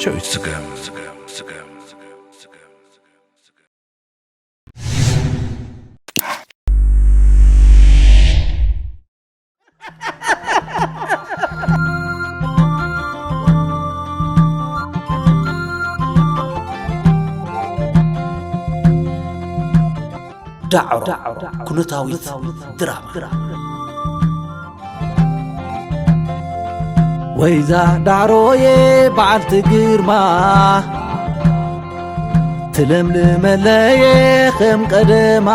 ጨዊት ስገም። ዳዕሮ ኩነታዊት ድራማ። ወይዛ ዳዕሮዬ በዓልቲ ግርማ፣ ትለምልመለየ ከም ቀደማ፣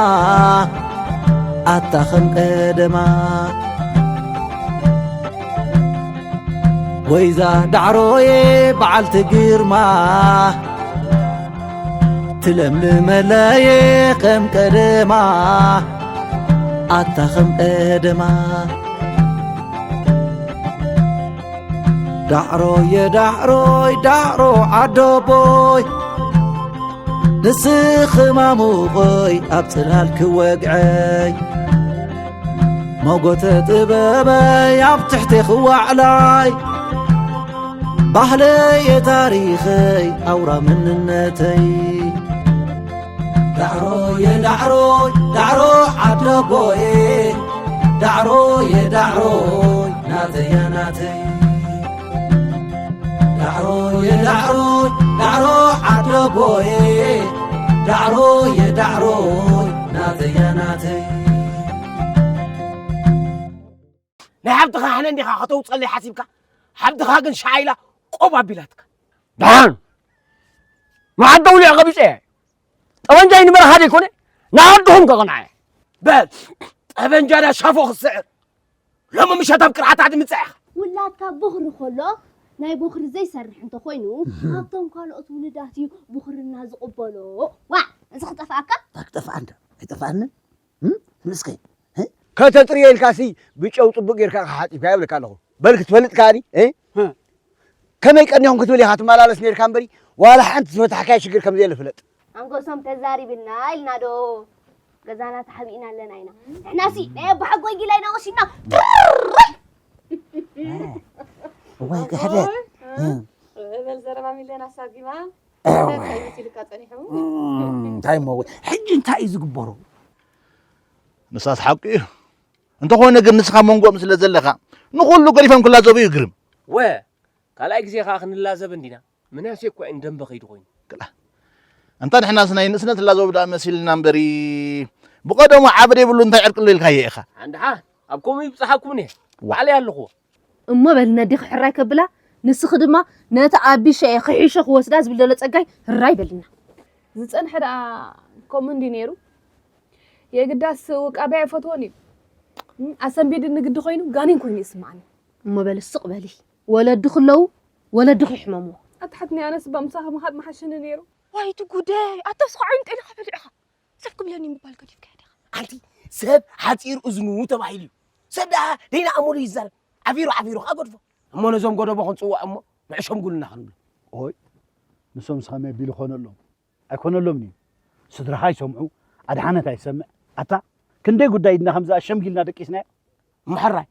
ኣታ ከም ቀደማ። ወይዛ ዳዕሮዬ በዓልቲ ግርማ፣ ትለምልመለየ ከም ቀደማ፣ ኣታ ከም ቀደማ። ዳዕሮየ ዳዕሮይ ዳዕሮ ዓደቦይ፣ ንስኺ ማሙቐይ ኣብ ጽላል ክወግዐይ፣ መጎተ ጥበበይ ኣብ ትሕቲ ክዋዕላይ፣ ባህለየ ታሪኸይ ኣውራ መንነተይ። ዳዕሮየ ዳዕሮይ ዳዕሮ ዓደቦየ፣ ዳዕሮየ ዳዕሮይ ናተያ ናተይ። ዳዕሮየ ዳዕሮይ ዳዕሮ ዓደቦየ፣ ዳዕሮየ ዳዕሮይ ናተያ ናተይ። ናይ ሓብትኻ ሕነ እንዲኻ ከተውፀለይ ሓሲብካ፣ ሓብትኻ ግን ሻዓ ኢላ ቆብ ኣቢላትካ። ደሓን መዓት ደውሊዐ ቀቢፀ እየ። ጠበንጃይ ንበረኻ ዘይኮነ ንዓድኹም ከቕንዓ እየ። በል ጠበንጃና ሻፎ ክትስዕር ሎሚ ምሸት ኣብ ቅርዓት ኣድምፀ ኢኻ። ውላድካ ቦኽሪ ከሎ ናይ ቦኽሪ ዘይሰርሕ እንተኾይኑ፣ ካብቶም ካልኦት ውሉዳት እዩ ቦኽርና ዝቕበሎ። ዋዕ፣ እዚ ክጠፍኣካ? እንታይ ክጠፍኣ እንዳ? ኣይጠፍኣንን። እም? ንስኺ፣ እ? ከተጥርዮ ኢልካሲ ብጨው ጽቡቕ ጌርካ ሓጺብካ ይብለካ ኣለኹ። በል ክትፈልጥ ከኣኒ፣ እ? እ። ከመይ ቀኒኹም ክትብል ኢኻ ትመላለስ ኔርካ እምበሪ፣ ዋላ ሓንቲ ዝፈታሕካዮ ሽግር ከም ዘየለ ፍለጥ። ኣንጎሶም ተዛሪብና ኢልና ዶ ገዛና ተሓቢእና ኣለና ኢና። ንሕናሲ ናይ ኣቦሓጎይ ጊላ ኢና ወሲድና። ድርይ! እዋይ፣ ክሕደት። ኣቦይ፣ እ? እ። በል ዘረባ ሚልዮን ኣሳጊማ። እዋይ። እንታይ መሲልካ ጸኒሑ? እም፣ እንታይ እሞ፣ ሕጂ እንታይ እዩ ዝግበሮ? ንሳስ ሓቂ እዩ። እንተኾነ ግን ንስኻ መንጎኦም ስለ ዘለኻ፣ ንኹሉ ገዲፎም ክላዘቡ እዩ ግርም። ወ፣ ካልኣይ ግዜ ኸኣ ክንላዘብ እንዲና። ምናሴ እኳ እዩ ንደንበ ከይዱ ኮይኑ። ክላ። ኣንታ ንሕናስ ናይ ንእስነት ላዘቡ ደኣ መሲልና እምበሪ፣ ብቐደሙ ዓቢ ደይብሉ እንታይ ዕርቂ ኣሎ ኢልካዮ ኢኻ? ኣንድሓ፣ ኣብ ከምኡ ይብጽሓኩም እየ። ዋ። ባዕለይ ኣለኹዎ። እሞ በል ነዲኺ ሕራይ ከብላ፣ ንስኺ ድማ ነቲ ኣቢ ሸየ ክሒሾ ክወስዳ ዝብል ዘሎ ጸጋይ ህራይ በልና። ዝጸንሐ ደኣ ከምኡ እንድዩ ነይሩ። የግዳስ ውቃብያ ኣይፈትዎን እዩ። እም፣ ኣሰንቢድኒ ግዲ ኮይኑ ጋኔን ኮይኑ ይስምዓኒ። እሞ በሊ ስቕ በሊ። ወለድኺ ኣለዉ፣ ወለድኺ ይሕመምዎ። ኣትሓትኒ ኣነስ እባ ምሳኺ ምኻድ ምሓሸኒ ነይሩ። ዋይ እቲ ጉደይ፣ ኣታ እስኻ ዓይኒ ጠሊኻ በሊዕኻ። ሰብ ክብለኒ ምባል ገዲፍካዮ ዲኻ? ኣንቲ ሰብ ሓጺር እዝኑ ተባሂሉ እዩ። ሰብ ደኣ ደይና ኣመሉ ይዛረብ። ዓፊሩ ዓፊሩ ከኣ ገድፎ። እሞ ነዞም ጎደቦ ክንጽውዖም እሞ ንዕሸምጉልና ክንብሎ። ኦይ፣ ንሶምስ ከመይ ኣቢሉ ኮነሎም? ኣይኮነሎምን እዩ። ስድራኻ ይሰምዑ፣ ኣድሓነት ኣይሰምዕ። ኣታ ክንደይ ጉዳይ ድና ከምዚ ኣሸምጊልና ደቂስናዮ? እሞ ሕራይ፣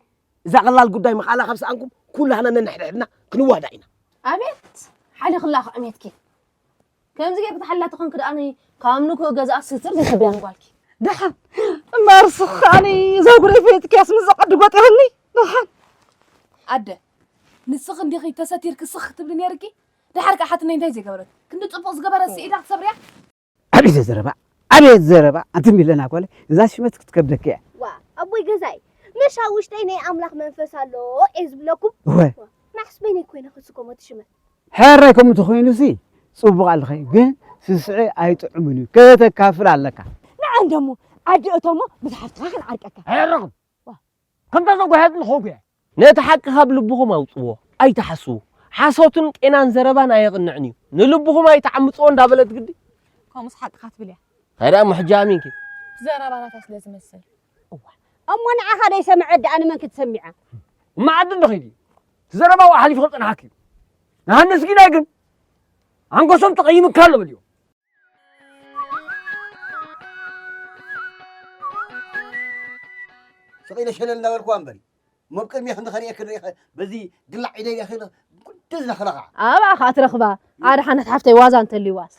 እዛ ቀላል ጉዳይ ምኽኣላ ካብ ሰኣንኩም ኩላህና ነንሕድሕድና ክንዋህዳ ኢና። ኣቤት ሓሊኽላ ክዕሜትኪ። ከምዚ ጌርኪ ተሓላ ተኾንኪ ደኣ ካብ ንኩእ ገዛኣ ስትር ዘይትብያን ጓልኪ። ደሓን እምበኣር ስኽ ከኣኒ እዛ ጉደይ ፈሊጥክያስ ምስ ዘቐዲ ጎጢኽኒ። ደሓን ኣደ ንስኺ እንዲኺ ተሰቲርኪ ስኽ ክትብሊ ነይርኪ። ደሓር ከኣ ሓትነይ እንታይ ዘይገበረት? ክንዲ ጽቡቕ ዝገበረት ስኢዳ ክትሰብርያ? ኣቤት ዘረባ፣ ኣቤት ዘረባ። ኣንቲ ሚለና ጓለይ፣ እዛ ሽመት ክትከብደኪ እያ። ዋ፣ ኣቦይ ገዛይ፣ ምሽ ኣብ ውሽጠይ ናይ ኣምላኽ መንፈስ ኣሎ እየ ዝብለኩም። እወ። ዋ፣ ናሕስ በይነይ ኮይነ ክስከሞ እቲ ሽመት። ሕራይ ከምኡ ተኾይኑሲ ጽቡቕ ኣለኺ፣ ግን ስስዒ ኣይጥዑምን እዩ። ከተካፍል ኣለካ። ንዓ እንደሞ ዓዲ እቶሞ ምስ ሓፍትኻ ክንዓርቀካ። ሕራኹም። ከምታ ዘጓየት ንኾንኩ እየ። ነቲ ሓቂ ካብ ልብኹም ኣውጽዎ፣ ኣይትሓስዉ። ሓሶትን ቄናን ዘረባን ኣየቕንዕን እዩ። ንልብኹም ኣይትዓምጽዎ እንዳበለት ግዲ። ከምኡስ ሓቅኻ ትብል እያ። እንታይ ደኣ እሞ ሕጂ ኣሚንኪ? ዘረባ ናታ ስለ ዝመስል። እዋ፣ እሞ ንዓኻ ደይሰምዐት ደኣ ንመን ክትሰሚዓ? እማ ዓዲ እንዶ ኸይዲ። እቲ ዘረባ ኣብኡ ሓሊፉ ከጽንሓኪ እዩ። ንሃንስ ጊዳይ ግን ኣንገሶም ተቐይምካ ኣሎ በልዮ። ስቕ ኢለ ሸለል እናበልኩዋ እምበሪ፣ እሞ ኣብ ቅድሜ ክንዲ ከርእየኪ ንርኢ፣ በዚ ድላዕ ኢደይ ኣኺለ፣ ትዝለኽለኻ ኣብኣ ከዓ ትረኽባ ኣደ ሓነት ሓፍተይ ዋዛ እንተልዋስ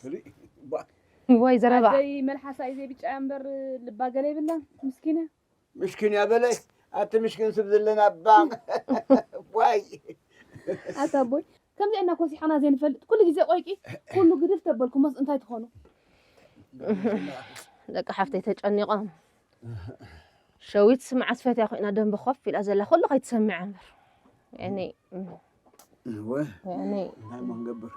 ወይ ዘረባ ኣደይ መልሓሳ እዩ ዘይብጫ እያ እምበር ልባ ገለ ይብላ ምስኪነ ምሽኪን እያ በለ ኣቲ ምሽኪን ስብ ዘለና ባንክ ዋይ ኣታ ኣቦይ ከምዚኣ እና ኮሲሓና ዘይንፈልጥ ኩሉ ግዜ ቆይቂ ኩሉ ግድፍ ተበልኩሞስ እንታይ ትኾኑ ደቂ ሓፍተይ ተጨኒቖም ሸዊት ስምዓት ፈትያ ኮይና ደንበ ኮፍ ኢላ ዘላ ኩሉ ከይትሰምዐ እምበር ያኒ እወ ያኒ እንታይ ሞ ክንገብር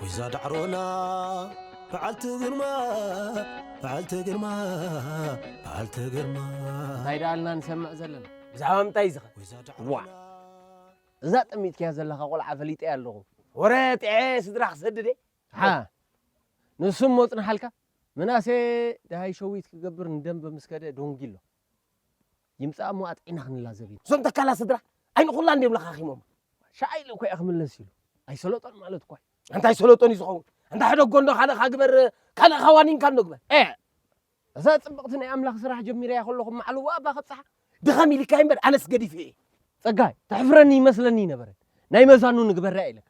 ወይዛ ዳዕሮና በዓልቲ ግርማ በዓልቲ ግርማ በዓልቲ ግርማ እንታይ ደኣልና ንሰምዕ ዘለና ብዛዕባ ምንታይ ዝኸ ወይዛ ዋ ዳዕሮና እዛ ጠሚጥክያ ዘለኻ ቆልዓ ፈሊጠያ ኣለኹ ወረ ጥዐ ስድራ ክሰድድ እየ። ሓ ንሱም መፅንሓልካ ምናሴ ደሃይ ሸዊት ክገብር ንደንበ ምስ ከደ ዶንጊሎ ይምፃእ እሞ ኣጥዒና ክንላዘብ ኢና እዞም ተካላ ስድራ ኣይንኹላ እንድዮም ለኻኺሞም። ሻዓ ኢለ እኮ እየ ክምለስ ኢሉ ኣይሰለጦን ማለት እኳ እዩ እንታይ ሰለጦን እዩ ዝኸውን? እንታይ ሕደጎ እንዶ ካልእኻ ግበር ካልእኻ ዋኒንካ እንዶ ግበር። ኤ እዛ ፅብቕቲ ናይ ኣምላኽ ስራሕ ጀሚረያ ከለኹ ማዕልዋ ኣባ ከብፅሓ ድኸም ኢልካ እምበር ኣነስ ገዲፈ እየ። ፀጋይ ተሕፍረኒ ይመስለኒ ይነበረ ናይ መዛኑ ንግበርያ ኢለካ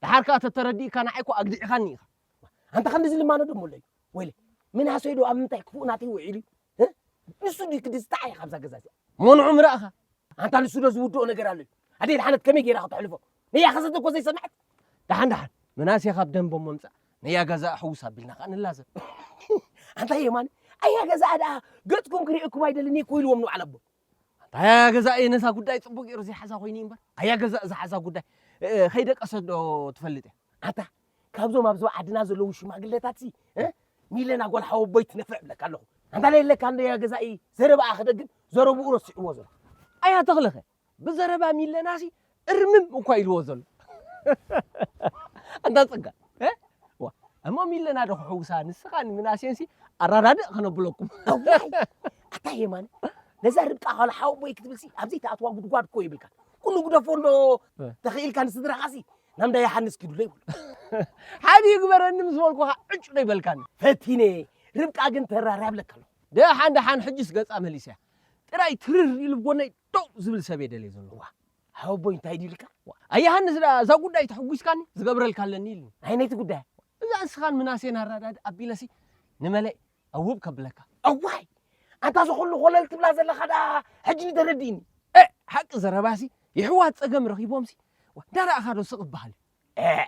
ደሓር ከዓ ተተረዲእካ ንዓይ እኮ ኣግዲዕኻኒ ኢኻ ኣንታ ከምዚ ዝልማኖ ደሞ ኣለዩ ወይለ ምናሰይ ዶ ኣብ ምንታይ ክፉእ ናተይ ውዒሉ እዩ? እ? ንሱ ድዩ ክድስታዓ ኢኻ ኣብዛ ገዛ እዚኣ መንዑ ምራእኻ ኣንታ ንሱ ዶ ዝውድኦ ነገር ኣሎ እዩ ኣደይ ድሓነት ከመይ ገይራ ከተሕልፎ ነያ ከሰተ እኮ ዘይሰምዐት ደሓን ደሓን ምናሴ ካብ ደንቦ ምምፃእ ነያ ገዛ ሕውስ ኣቢልና ከዓ ንላዘብ ኣንታ የማን ኣያ ገዛ ደኣ ገፅኩም ክሪእኩም ኣይደልን እኮ ኢልዎም ንባዕል ኣቦ ኣያ ገዛ እየ ነዛ ጉዳይ ፅቡቅ ገይሩ ዘይሓዛ ኮይኑ እዩ እምበር ኣያ ገዛ ዝሓዛ ጉዳይ እ፣ ከይደቀሰት ዶ ትፈልጥ እያ ኣታ ካብዞም ኣብዚ ዓድና ዘለዉ ሽማግለታት ሲ እ? ሚለና ጓል ሓወቦይ ትነፍዕ ብለካ ኣለኹ ኣንታ ለየለካ እንደ ያ ገዛኢ ዘረባኣ ክደግም ዘረብኡ ረሲዕዎ ዘሎ ኣያ ተኽለኸ ብዘረባ ሚለናሲ እርምም እኳ ኢልዎ ዘሎ ኣንታ ፀጋ እ? ዋ፣ እሞ ሚለና ዶ ክሕውሳ ንስኻ ንምናሴንሲ ኣራዳድእ ከነብለኩም ኣዋይ ኣታ የማነ ነዛ ርብቃ ጓል ሓወቦይ ክትብልሲ ኣብዘይ ተኣትዋ ጉድጓድ እኮ ይብልካ ኩሉ ግደፎ እንዶ ተኽኢልካ ንስድራኻሲ ናምዳ የሓንስ ኪዱሎ ይብሉ ሓደ ይግበረኒ ምስ በልኩኻ ዕጭ ዶ ይበልካኒ ፈቲነ ርብቃ ግን ተራርያ ብለካ ኣሎ ደሓን ደሓን ሕጅስ ገፃ መሊሰያ ጥራይ ትርር ኢሉ ጎነይ ደው ዝብል ሰብ እየ ደልየ ዘለኹ ሓወቦይ እንታይ ድዩ ኢልካ ኣያሃንስ ደኣ እዛ ጉዳይ ተሕጒስካኒ ዝገብረልካ ኣለኒ ኢልኒ ዓይነይቲ ጉዳይ እዛ ንስኻን ምናሴን ኣራዳድ ኣቢለሲ ንመለይ ኣውብ ከብለካ ኣዋይ ኣንታ ዝኹሉ ኮለል ትብላ ዘለኻ ደኣ ሕጂ ተረዲእኒ እ ሓቂ ዘረባሲ የሕዋት ፀገም ረኺቦምሲ ዋ፣ እንዳረኣኻ ዶ ስቕ በሃል እዩ እ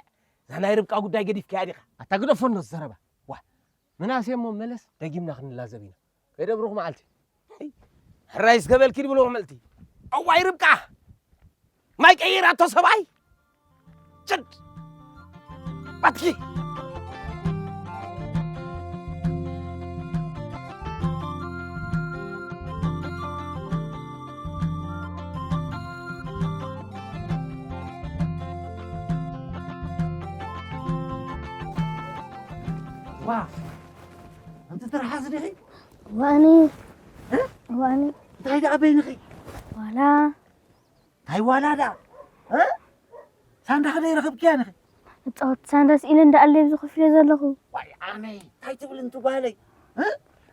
እዛ ናይ ርብቃ ጉዳይ ገዲፍካያ ዲኻ ኣታ ግደፎ እንዶ ዘረባ ዋ ምናሴ እሞ መለስ ደጊምና ክንላዘብ ኢና ከይደ ብሩኽ መዓልቲ ሕራይ እስከበልኪ ድብሎ መልቲ ኣዋይ ርብቃ ማይ ቀይራቶ ሰብኣይ ጭድ ባትኪ ዋ ኣንቲ ትርሓስ ዲኺ ዋኒ ዋኒ እንታይ ደኣ በይንኺ ዋላ እንታይ ዋላ ደኣ እ? ሳንዳኺ ዶ ይረኽብክያ ንኺ እፃወት ሳንዳስ ኢለ እንዳኣለ ኣብዚ ኮፍ ኢለ ዘለኹ ዋይ ዓመይ እንታይ ትብል እንቱ ጓለይ እ?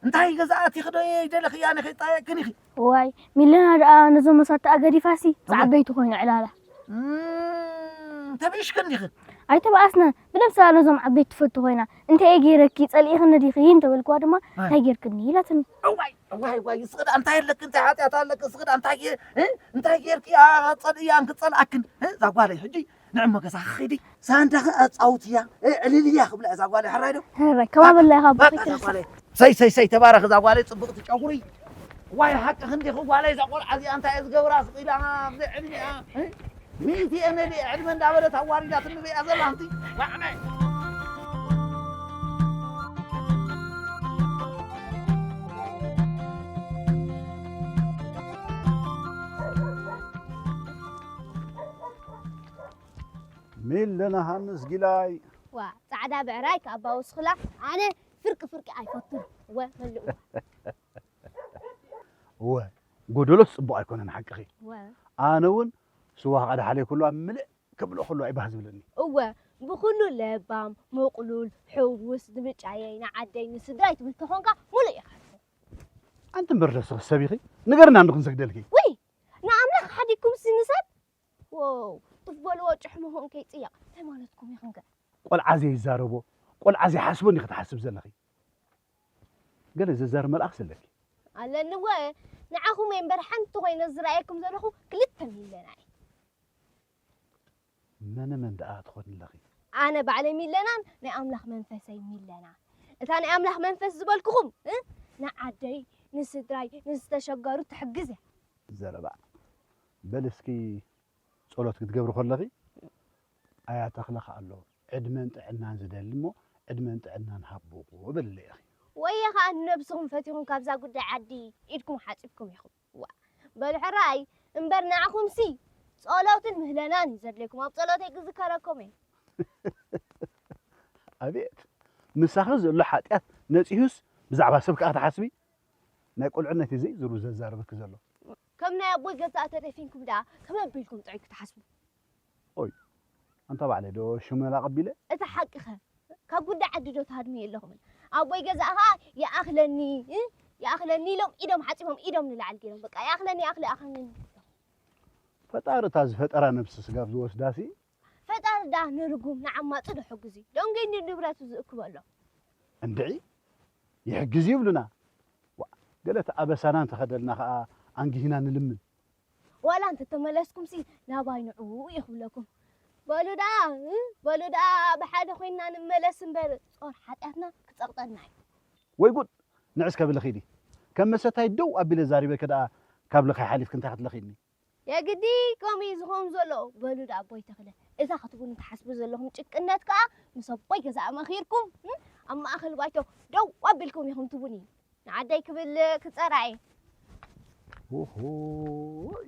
እንታይ ገዛኣት ኢኺ ዶ ይደለኽያ ንኺ ፃየቅክን ኢኺ ዋይ ሚለና ደኣ ነዞም መሳትኣ ገዲፋሲ ዝዓበይቲ ኮይኑ ዕላላ እም፣ ተብእሽክን ዲኺ ኣይተባኣስና ብነብሳ ነዞም ዓበይቲ ትፈቱ ኮይና እንታይ እየ ገይረኪ ፀሊእኽኒ ዲኺ እንተበልክዋ ድማ እንታይ ጌርክኒ ኢላትኒ እዋይ እዋይ እዋይ እስኺ ደኣ እንታይ ኣለኪ እንታይ ሓጢኣት ኣለኪ እስኺ ደኣ እንታይ ጌ- እ? እንታይ ጌርኪ ኣፀልእያን ክፀልኣክን እ? እዛ ጓለይ ሕጂ ንዕሞ ገዛ ክኸይዲ ሳንዳኺ ኣፃውትያ እ፣ ዕልልያ ክብላ እዛ ጓለይ ሕራይ ዶ ሕራይ ከባበላ ኢኻ በቃ እዛ ጓለይ ሰይ ሰይ ሰይ ተባረኽ እዛ ጓለይ ፅብቕቲ ጨጉሪ ዋይ ሓቂ ክንዲኺ ጓለይ እዛ ቆልዓ እዚኣ እንታይ እየ ዝገብራ ስቕ ኢላ ኣብዚ ዕድሚኣ እ? ሚእቲ እየ ነዲኣ ዕድመ እንዳበለት ኣዋሪዳትኒ ሪኣ ዘላ ኣንቲ ዋዕመ ሚለና ሃንስ ጊላይ ዋ ፃዕዳ ብዕራይ ካብ ኣባውስኽላ ኣነ ፍርቂ ፍርቂ ኣይፈቱን እወ መልእዎ እወ ጎደሎስ ፅቡቕ ኣይኮነን ሓቅኺ እወ ኣነ እውን ስዋ ከዓ ድሓለይ ኩሉ ኣብ ምልእ ክብሎ ከሎ ኣይባህ ዝብለኒ። እወ፣ ብኹሉ ለባም፣ ምቕሉል፣ ሕውስ፣ ንምጫየይ፣ ንዓደይ፣ ንስድራይ ትብል ተኾንካ ሙሉእ ኢኻ። ኣንቲ እምበር ደስኺ ሰብ ኢኺ፣ ንገርና እንዶ ክንሰግደልኪ። ውይ፣ ንኣምላኽ ሓዲግኩም ሲ ንሰብ? ዎው፣ ትበልዎ ጭሕምኹም ከይጽየቕ፣ እንታይ ማለትኩም ኢኹም ከ? ቆልዓ ዘይዛረቦ፣ ቆልዓ ዘይሓስቦ እንዲኺ ትሓስብ ዘለኺ። ገለ ዘዛር መልኣኽ ስለኪ። ኣለኒ እወ፣ ንዓኹም እየ እምበር ሓንቲ ኮይነ ዝረኣየኩም ዘለኹ ክልተ ሚለና እየ። መነ መን ደኣ ትኾን ኣለኺ? ኣነ ባዕለይ ሚለናን ናይ ኣምላኽ መንፈሰይ ሚለና። እታ ናይ ኣምላኽ መንፈስ ዝበልኩኹም እ? ንዓደይ፣ ንስድራይ፣ ንዝተሸገሩ ትሕግዝ እያ። ዘረባ። በል እስኪ ጸሎት ክትገብሪ ከለኺ ኣያ ተኽለ ከኣ ኣሎ ዕድመን ጥዕናን ዝደሊ እሞ ዕድመን ጥዕናን ሃብዎ በልለይ ኢኺ። ወየ ከኣ ንነብስኹም ፈቲኹም ካብዛ ጉዳይ ዓዲ ኢድኩም ሓጺብኩም ኢኹም። ዋ በሉ ሕራይ እምበር ንዓኹምሲ ጸሎትን ምህለናን እዩ ዘድልየኩም። ኣብ ጸሎተይ ክዝከረኩም እየ። ኣቤት ምሳኺ ዘሎ ሓጢኣት ነጺሁስ ብዛዕባ ሰብ ከኣ ትሓስቢ? ናይ ቁልዕነት እዩ ዘይዝሩ ዘዛርበኪ ዘሎ። ከም ናይ ኣቦይ ገዛእ ተደፊንኩም ደኣ ከመይ ኣቢልኩም ጥዑይ ክትሓስቡ? ኣንታ ባዕለይ ዶ ሽመላ ቀቢለ? እቲ ሓቅኸ ካብ ጉዳይ ዓዲ ዶ ትሃድሙ የለኹምን? ኣቦይ ገዛእ ኸኣ ይኣኽለኒ እ? ይኣኽለኒ ኢሎም ኢዶም ሓጺቦም ኢዶም ንላዕሊ ገይሮም በቃ ይኣኽለኒ ይኣኽለ ይኣኽለኒ ፈጣሪ እታ ዝፈጠራ ነብሲ ስጋብ ዝወስዳሲ ፈጣሪ ዳ ንርጉም ንዓማጺ ዶ ሕግዙ ደንገይ ንንብረቱ ዝእክበሎም እንድዒ ይሕግዝ ይብሉና። ዋ፣ ገለ እቲ ኣበሳና እንተኸደልና ኸኣ ኣንጊህና ንልምን። ዋላ እንተተመለስኩምሲ ናባይ ንዑ እየ ክብለኩም። በሉ ደኣ እ፣ በሉ ደኣ ብሓደ ኮይንና ንመለስ እምበር ጾር ሓጢኣትና ክጸቕጠና እዩ። ወይ ጉድ! ንዕስ ከብሊ ኺዲ። ከም መሰታይ ደው ኣቢለ ዛሪበኪ ደኣ ካብ ልኻይ ሓሊፍኪ እንታይ ክትልኺኒ? የግዲ ከምኡ እዩ ዝኸውን ዘሎ። በሉ ደኣ ኣቦይ ተኽለ፣ እዛ ክትቡኒ ትሓስቡ ዘለኹም ጭቅነት ከኣ ምስ ኣቦይ ገዛእ መኺርኩም እ፣ ኣብ ማእከል ባይቶ ደው ኣቢልኩም ኢኹም ትቡኒ። ንዓደይ ክብል ክጸራ እየ። ኡሁይ።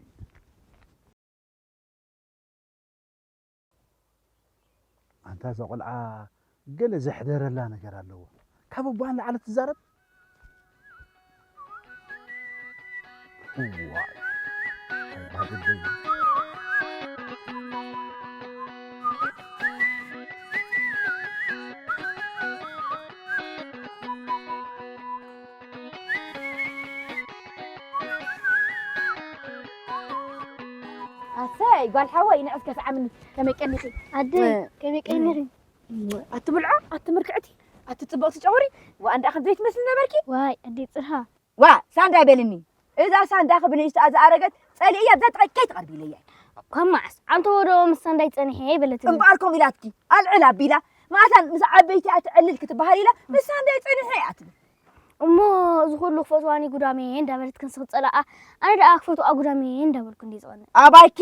ኣንታ እዛ ቆልዓ ገለ ዘሕደረላ ነገር ኣለዎ። ካብ ኣቦኣ ንላዕሊ ትዛረብ። እዋይ፣ እንታይ ባደለይ። ኣሰይ ጓል ሓወይ ንዕስ ከስዓምኒ ከመይ ቀኒኺ? ኣደይ እ። ከመይ ቀኒኺ? ኣቲ ብልዖ ኣቲ ምርክዕቲ ኣቲ ጽብቕቲ ጨጉሪ ዋኣ እንዳ ከም ዘይትመስሊ ነበርኪ። ዋይ ኣደይ ጽርሃ ዋ ሳንዳ ይበልኒ እዛ ሳንዳ ክብንእሽትኣ ዝኣረገት ጸሊእያ ኣብዛ ጥቓይ ከይትቐርቢ ኢለያ። ካብ መዓስ ዓንተዎ ዶ ምስ ሳንዳይ ጸኒሐ በለትኒ። እምበኣር ከምኡ ኢላትኪ ኣልዕል ኣቢላ ማእታን ምስ ዓበይቲ እያ ትዕልል ክትበሃል ኢላ ምስ ሳንዳይ ጸኒሐ እያ ትብል። እሞ እዚ ኩሉ ክፈትዋኒ ጉዳመየ እንዳበለት ክንሲ ክጸልኣ ኣነ ደኣ ክፈትዋ ጉዳመየ እንዳበልኩ እንዲ ዝቐንእ። ኣባይኪ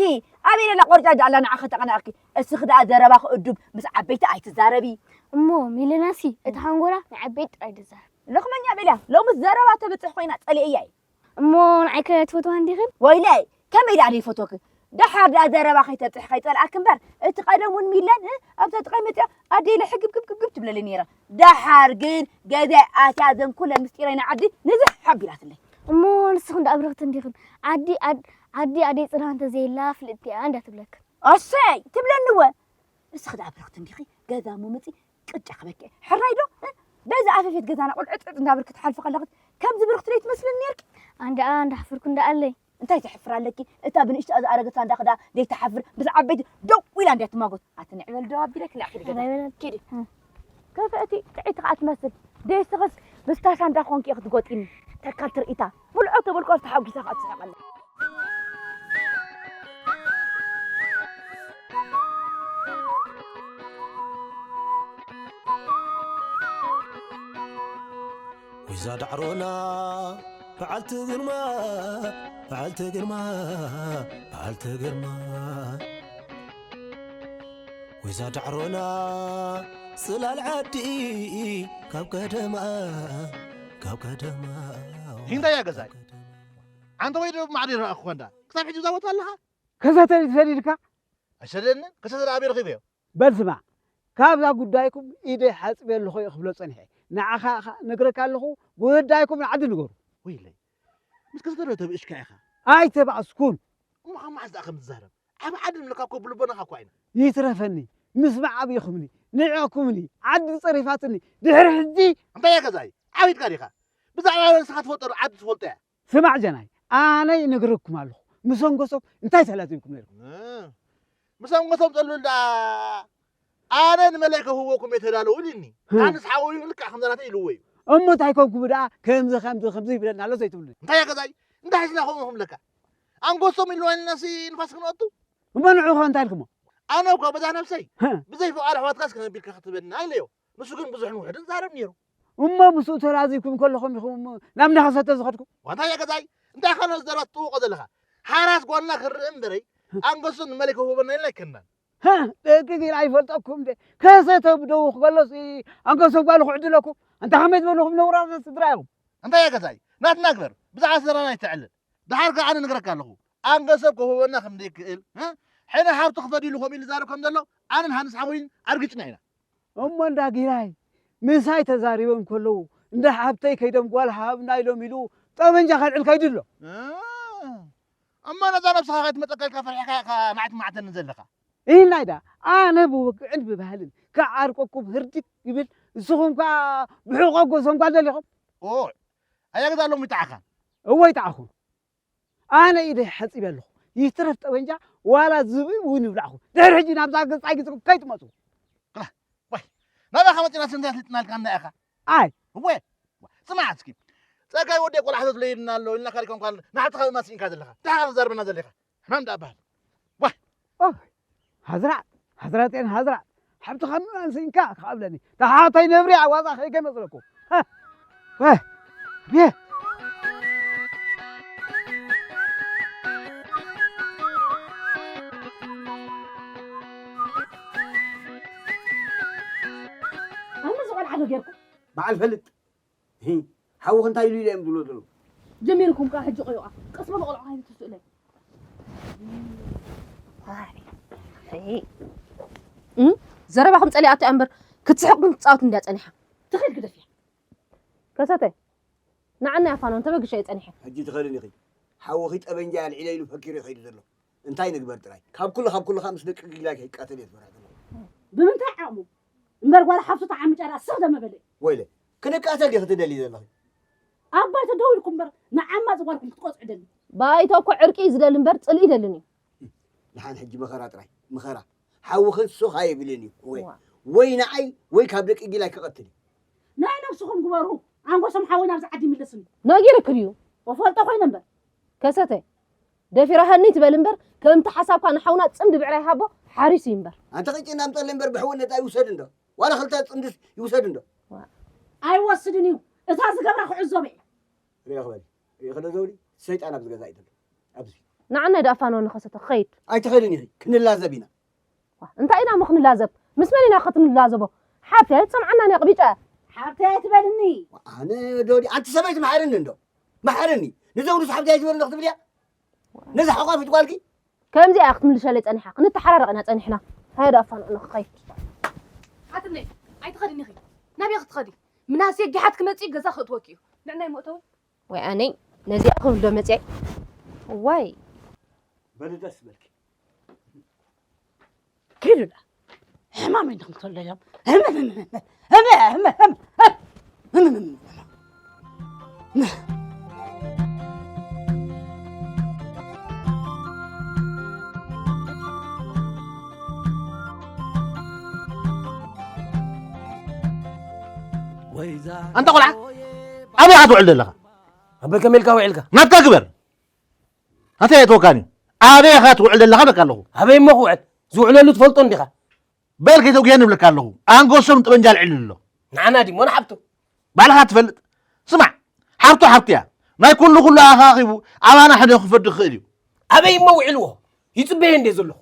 ኣበይ ደላ ቆርጫ ደኣ ኣላ ንዓኺ ተቐናእኪ እስኺ ደኣ ዘረባኺ እዱብ ምስ ዓበይቲ ኣይትዛረቢ። እሞ ሚለናሲ እቲ ሓንጎላ ንዓበይቲ ጥራይ ድዛረብ። ልኽመኛ በልያ ሎምስ ዘረባ ተብጽሕ ኮይና ጸሊእያ እየ። እሞ ንዓይ ከ ትፈትዋ እንዲኽን? ወይለይ ከመይ ደኣ ደይፈትወኪ ደሓር ደኣ ዘረባ ከይተብጽሕ ከይጸልኣኪ እምበር እቲ ቀደም እውን ሚለን ኣብዛ ጥቓይ መጺኣ ኣደይ ኢለ ሕግብግብግብ ትብለለይ ነይራ ደሓር ግን ገዛይ ኣትያ ዘን ኩለን ምስጢረይ ንዓዲ ንዝሕ ኣቢላትለይ እሞ ንስኽን ደኣ ብርኽቲ እንዲኽን ዓዲ ዓዲ ኣደይ ጽርሃ እንተዘየላ ፍልጥቲ እያ እንዳ ትብለክን ኣሰይ ትብለኒ እወ እስኺ ደኣ ብርኽቲ እንዲኺ ገዛ እሞ መጺ ቅጫ ክበኪ ሕራይ ዶ በዛ ኣፈፌት ገዛና ቁልዕጥጥ እንዳበልኪ ትሓልፊ ከለኺ ከምዚ ብርኽቲ ደይ ትመስልኒ ነርኪ ኣንዳኣ እንዳሕፍርኩ እንዳኣለይ እንታይ ተሕፍር ኣለኪ እታ ብንእሽቶ ዝኣረገት ሳንዳ ክዳ ደይ ተሓፍር ምስ ዓበይቲ ደው ኢላ እንድያ ትማጎት ኣቲ ንዕበል ደው ኣቢለ ክላእ ክዲ ገዛ ኪዲ ከፈእቲ ጥዒቲ ከዓ ትመስል ደይ ስኽስ ምስታ ሳንዳ ኮንኪ ክትጎጢኒ ተካል ትርኢታ ብልዖ ተበልኳስ ተሓጒሳ ከዓ ትስሕቐላ ወይዛ ዳዕሮና በዓልቲ ግርማ በዓልቲ ግርማ በዓልቲ ግርማ ወይዛ ዳዕሮና ጽላል ዓዲ ካብ ቀደማ ካብ ቀደማ ሂንዳያ ገዛይ ዓንተ ወይ ዶ ማዕዲ ረኣኹ እንዳ ክሳብ ሕጂ እዛ ቦታ ኣለኻ ከዛ ተሪፍ ሰዲድካ ኣይሰደድንን ከሰተ ደኣ ኣበይ ረኺበዮ በል ስማዕ ካብዛ ጉዳይኩም ኢደይ ሓፅበ ኣለኹ እየ ክብሎ ፀኒሐ ንዓኻ ነግረካ ኣለኹ ጉዳይኩም ንዓዲ ንገሩ ወይለይ ምስ ከሰተ ዶ ተብእሽካ ኢኻ ኣይተባእስኩን እሞ ካብ መዓስ ደኣ ከም ትዛረብ ዓብ ዓዲ ንብለካ እኮ ብልቦናኻ እኳ ኢና ይትረፈኒ ምስማዕ ኣብይኹምኒ ንዕኩምኒ ዓዲ ጸሪፋትኒ ድሕሪ ሕጂ እንታይ እያ ገዛይ ዓቢድካ ዲኻ ብዛዕባ ንስኻ ትፈልጦ ዶ ዓዲ ትፈልጦ እያ ስማዕ ጀናይ ኣነ ይነግረኩም ኣለኹ ምስ ኣንጎሶም እንታይ ተላዚምኩም ነይርኩም ምስ ኣንጎሶም ጸሉል ደኣ ኣነ ንመለይ ከህወኩም እየ ተዳለዉ ኢሉኒ ኣነስ ሓወዩ ልክዕ ከምዛ ናተይ ኢልዎ እዩ እሞ እንታይ ኮንኩም ደኣ ከምዚ ከምዚ ከምዚ ይብለና ኣሎ ዘይትብሉኒ እንታይ እያ ገዛይ እንታይ ሒዝና ከምኡ ክብለካ ኣንጎሶም ኢልዋኒ ናሲ ንፋስ ክንወቱ እሞ ንዑ ኸ እንታይ ኢልኩሞ ኣነ እኳ በዛ ነብሰይ ብዘይ ፍቓድ ኣሕዋትካስ ከመይ ኣቢልካ ክትበና ኢለዮ ንሱ ግን ብዙሕን ውሕድን ዛረብ ነይሩ እሞ ምስኡ ተላዚብኩም ከለኹም ኢኹም ናብ እንዳኸሰተ ዝኸድኩም ዋንታ እየ ገዛይ እንታይ ኻልኦት ዘረባ ትጥውቖ ዘለኻ ሓራስ ጓልና ክርኢ እምበረይ ኣንገሱ ንመለይ ክህበና ኢልና ኣይከናን ደቂ ጊላ ይፈልጠኩም ደ ከሰተ ብደው ክበሎስ ኣንገሱ ጓሉ ክዕድለኩም ኣንታ ከመይ ዝበልኹም ነውራተ ስድራ ኢኹም እንታይ እየ ገዛይ ናትና ግበር ብዛዕባ ስድራና ኣይተዕልል ደሓር ከዓ ኣነ ነግረካ ኣለኹ ኣንገ ሰብ ክህበና ከም ዘይክእል ሕነ ሃብቲ ክፈድሉ ከምኡ ኢሉ ዛረብ ከም ዘሎ ኣነን ሃንስ ሓወይን ኣርግጭና ኢና እሞ እንዳ ጊራይ ምሳይ ተዛሪቦም ከለዉ እንዳ ሃብተይ ከይዶም ጓል ሃብና ኢሎም ኢሉ ጠበንጃ ከልዕል ከይዱ ኣሎ እሞ ነዛ ነብስኻ ከይትመፀካ ኢልካ ፈሪሕካ ኢኻ ማዕት ማዕተኒ ዘለኻ ኢልናይ ዳ ኣነ ብወግዕን ብባህልን ክዓርቀኩም ህርድግ ይብል ንስኹም ከዓ ብሕቆ ጎሶም ጓል ደሊኹም ኣያ ግዳ ሎሚ ይጣዓኻ እወይ ጣዕኹ ኣነ ኢደ ሓፂበ ኣለኹ ይትረፍ ጠበንጃ ዋላ ዝብኢ እውን ይብላዕኹ ድሕሪ ሕጂ ናብዛ ገፃይ ግፅኩም ከይትመፁ ዋይ ናባኻ መፂና ስንታ ስልጥናልካ እንዳ ኢኻ ኣይ እወ ስማዕ እስኪ ፀጋይ ወደ ቆልዓ ተትለይልና ኣሎ ኢልና ካሊኮም ኳል ንሓብትኻ ብማስኢንካ ዘለኻ እንታይ ኢኻ ተዛርበና ዘለኻ ሕማም ዳ በሃል ዋይ ሃዝራዕ ሃዝራጤን ሃዝራዕ ሓብትኻ ምናን ስኢንካ ክኣብለኒ ተሓተይ ነብሪ ኣዋፃ ከይከይ መስለኩም ኣነ ዝቆልዓ ዶ ጌርኩም በዓል ፈልጥ ሓውኺ እንታይ ኢሉ ኢለ እዮም ዝብሎ ዘለዉ ጀሚርኩም ከዓ ሕጂ ቆይቋ ቀስ በሉ ቆልዑ ከይትስእለይ ዘረባኹም ፀሊኣቶ እያ እምበር ክትስሕቕ ግን ክትፃወት እንድያ ፀኒሓ ትኽእል ግደፍያ ከሰተ ንዓና ያፋኖን ተበግሻ እየ ፀኒሐ ሕጂ ትኸድን ኢኺ ሓውኺ ጠበንጃ ኣልዒለ ኢሉ ፈኪሩ ይኸይዱ ዘሎ እንታይ ንግበር ጥራይ ካብ ኩሉ ካብ ኩሉ ከዓ ምስ ደቂ ጊላይ ከይቃተል እየ ዝበራ ዘለኹ ብምንታይ ዓቕሙ እምበር ጓል ሓፍቱ ተዓሚጫ ደኣ ስኽ ደመበለ ወይለ ክንቃተል ዲኺ ትደሊ ዘለኺ ኣባይ ተደዊልኩም እምበር ንዓማፂ ጓልኩም ክትቆፅዑ ደሊ ባይቶ እኮ ዕርቂ እዩ ዝደሊ እምበር ፅልኢ ይደልን እዩ ድሓን ሕጂ መኸራ ጥራይ መኸራ ሓውኺ ሱኽ ኣይብልን እዩ ወይ ወይ ንዓይ ወይ ካብ ደቂ ጊላይ ክቐትል እዩ ናይ ነብስኹም ግበሩ ኣንጎሶም ሓወይ ናብዚ ዓዲ ይምለስን እዩ ነጊርክ ድዩ ወፈልጦ ኮይነ እምበር ከሰተ ደፊራሃኒ ትበል እምበር ከምቲ ሓሳብካ ንሓውና ፅምዲ ብዕራይ ሃቦ ሓሪሱ እዩ እምበር ኣንተ ቅጭን ኣምፀለይ እምበር ብሕውነት ኣይውሰድ እንዶ ዋላ ክልተ ፅምድስ ይውሰድ እንዶ ኣይወስድን እዩ እታ ዝገብራ ክዕዞበ እየ ሪኦ ክበል ሪኦ ክለ ዘውዲ ሰይጣን ኣብዚ ገዛ እዩ ዘሎ ኣብዚ ንዓናይ ደኣ ፋኖ ንኸሰተ ክኸይድ ኣይትኸይድን ኢኺ ክንላዘብ ኢና እንታይ ኢና እሞ ክንላዘብ ምስ መን ኢና ኸ ትንላዘቦ ሓብተይ ኣይትሰምዓናን እያ ቅቢፀ ሓብተይ ኣይትበልኒ ኣነ ዶዲ ኣንቲ ሰበይቲ መሓርኒ እንዶ መሓርኒ ንዘውዱስ ሓብተይ ኣይትበልኒ ክትብል እያ ነዛ ሓቋፊት ጓልኪ ከምዚኣ እያ ክትምልሸለይ ፀኒሓ ክንተሓራረቕ ኢና ፀኒሕና ሃየ ዶ ኣፋንዑ ንኽኸይድ ኣትነይ ኣይትኸድኒ ኢኺ ናበይ ክትኸዲ ምናሴ ጊሓት ክመፅእ ገዛ ክእትወኪ እዩ ንዕናይ መእተዊ ወይ ኣነይ ነዚኣ ክብል ዶ መፅየ ዋይ በሊ ደስ በልኪ ኪዱላ ሕማም እንዲኹም ትወለዮም ኣንታ ቆልዓ ኣበይ ኢኻ ትውዕል ዘለኻ ኣበይ ከመይ ኢልካ ውዒልካ ናትካ ግበር ኣንታ የእትወካን እዩ ኣበይ ኢኻ ትውዕል ዘለኻ ብለካ ኣለኹ ኣበይ እሞ ክውዕል ዝውዕለሉ ትፈልጦ እንዲኻ በል ከይተጉየኒ እብለካ ኣለኹ ኣንገሶም ጠበንጃ ኣልዒሉ ኣሎ ንዓና ድሞ ንሓብቱ ባዕልኻ ትፈልጥ ስማዕ ሓብቱ ሓብቲ እያ ናይ ኩሉ ኩሉ ኣኻኺቡ ኣባና ሕነ ክፈዲ ክኽእል እዩ ኣበይ እሞ ውዕልዎ ይፅበየ እንደ ዘለኹ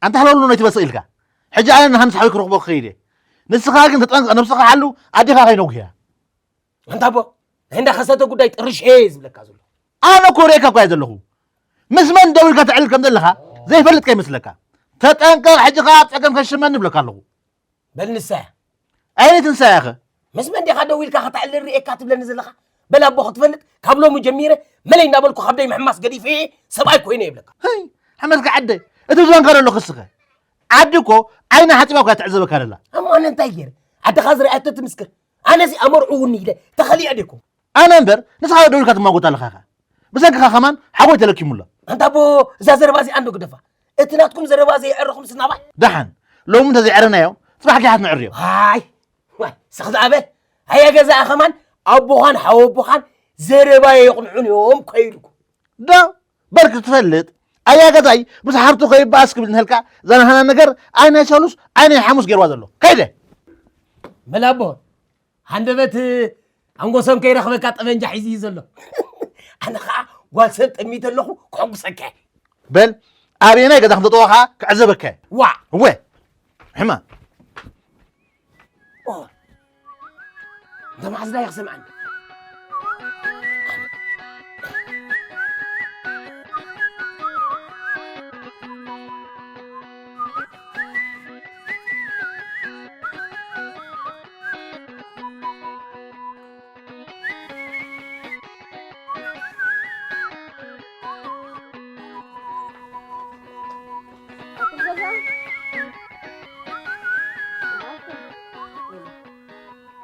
ኣንታ ሓለወሉ ነቲ በስቕ ኢልካ ሕጂ ኣነ ንሃንስ ሓዊ ክረኽቦ ክኸይድ እየ ንስኻ ግን ተጠንቀቕ ነብስኻ ሓሉ ኣዴኻ ከይነጉህያ ኣንታ ኣቦ ናይ እንዳ ከሰተ ጉዳይ ጥርሽ እየ ዝብለካ ዘሎ ኣነ እኮ ርእየካ እኳ እየ ዘለኹ ምስ መን ደው ኢልካ ተዕልል ከም ዘለኻ ዘይፈልጥ ከይመስለካ ተጠንቀቕ ሕጂ ኸዓ ኣብ ፀገም ከሽመኒ እብለካ ኣለኹ በል ንሳ እያ ኣይነ ትንሳ እያ ኸ ምስ መን ዲኻ ደው ኢልካ ከተዕልል ርእየካ ትብለኒ ዘለኻ በል ኣቦ ክትፈልጥ ካብ ሎሚ ጀሚረ መለይ እናበልኩ ካብ ደይ ምሕማስ ገዲፈ እየ ሰብኣይ ኮይነ ይብለካ ሕመልካ ዓደ እቲ ዝባንካ ዘሎ ክስኸ ዓዲ እኮ ዓይና ሓፂባ እኮ ትዕዘበካ ደላ። እሞ ኣነ እንታይ ገይረ? ዓድኻ ዝረኣየቶ ትምስክር። ኣነሲ ኣመርዕውኒ ኢለ ተኸሊዐ ዲኹ? ኣነ እምበር ንስኻ ደው ኢልካ ትማጎት ኣለኻ ኢኻ። ብሰንክኻ ከማን ሓጎይ ተለኪሙ ኣሎ። ኣንታ ኣቦ፣ እዛ ዘረባ እዚኣ እንዶ ግደፋ። እቲ ናትኩም ዘረባ ዘየዕረኹም ስናባይ። ደሓን ሎሚ እንተዘይዕረናዮ፣ ጽባሕ ጊሓት ንዕርዮ። ዋይ፣ ዋይ፣ ስኽ ዝኣበ። ኣያ ገዛ ከማን ኣቦኻን ሓወቦኻን ዘረባ የቕንዑን እዮም ከይድኩም። ዶ በል ክትፈልጥ ኣያ ገዛይ ምስ ሓፍቱ ከይበኣስ ክብል እንተልካ ዘናህና ነገር ኣይ ናይ ሰሉስ ኣይ ናይ ሓሙስ ገይርዋ ዘሎ ከይደ። መላቦ ሃንደበት ኣንጎሶም ከይረኽበካ ጠበንጃ ሒዙ እዩ ዘሎ። ኣነ ኸዓ ጓል ሰብ ጠሚተ ኣለኹ ክሕጉሰካ። በል ኣበየናይ ገዛ ከም ተጠዋኻ ክዕዘበካ። ዋ እወ ሕማ ኦ፣ እንተ መዓዝ ዳይ ክሰምዓኒ?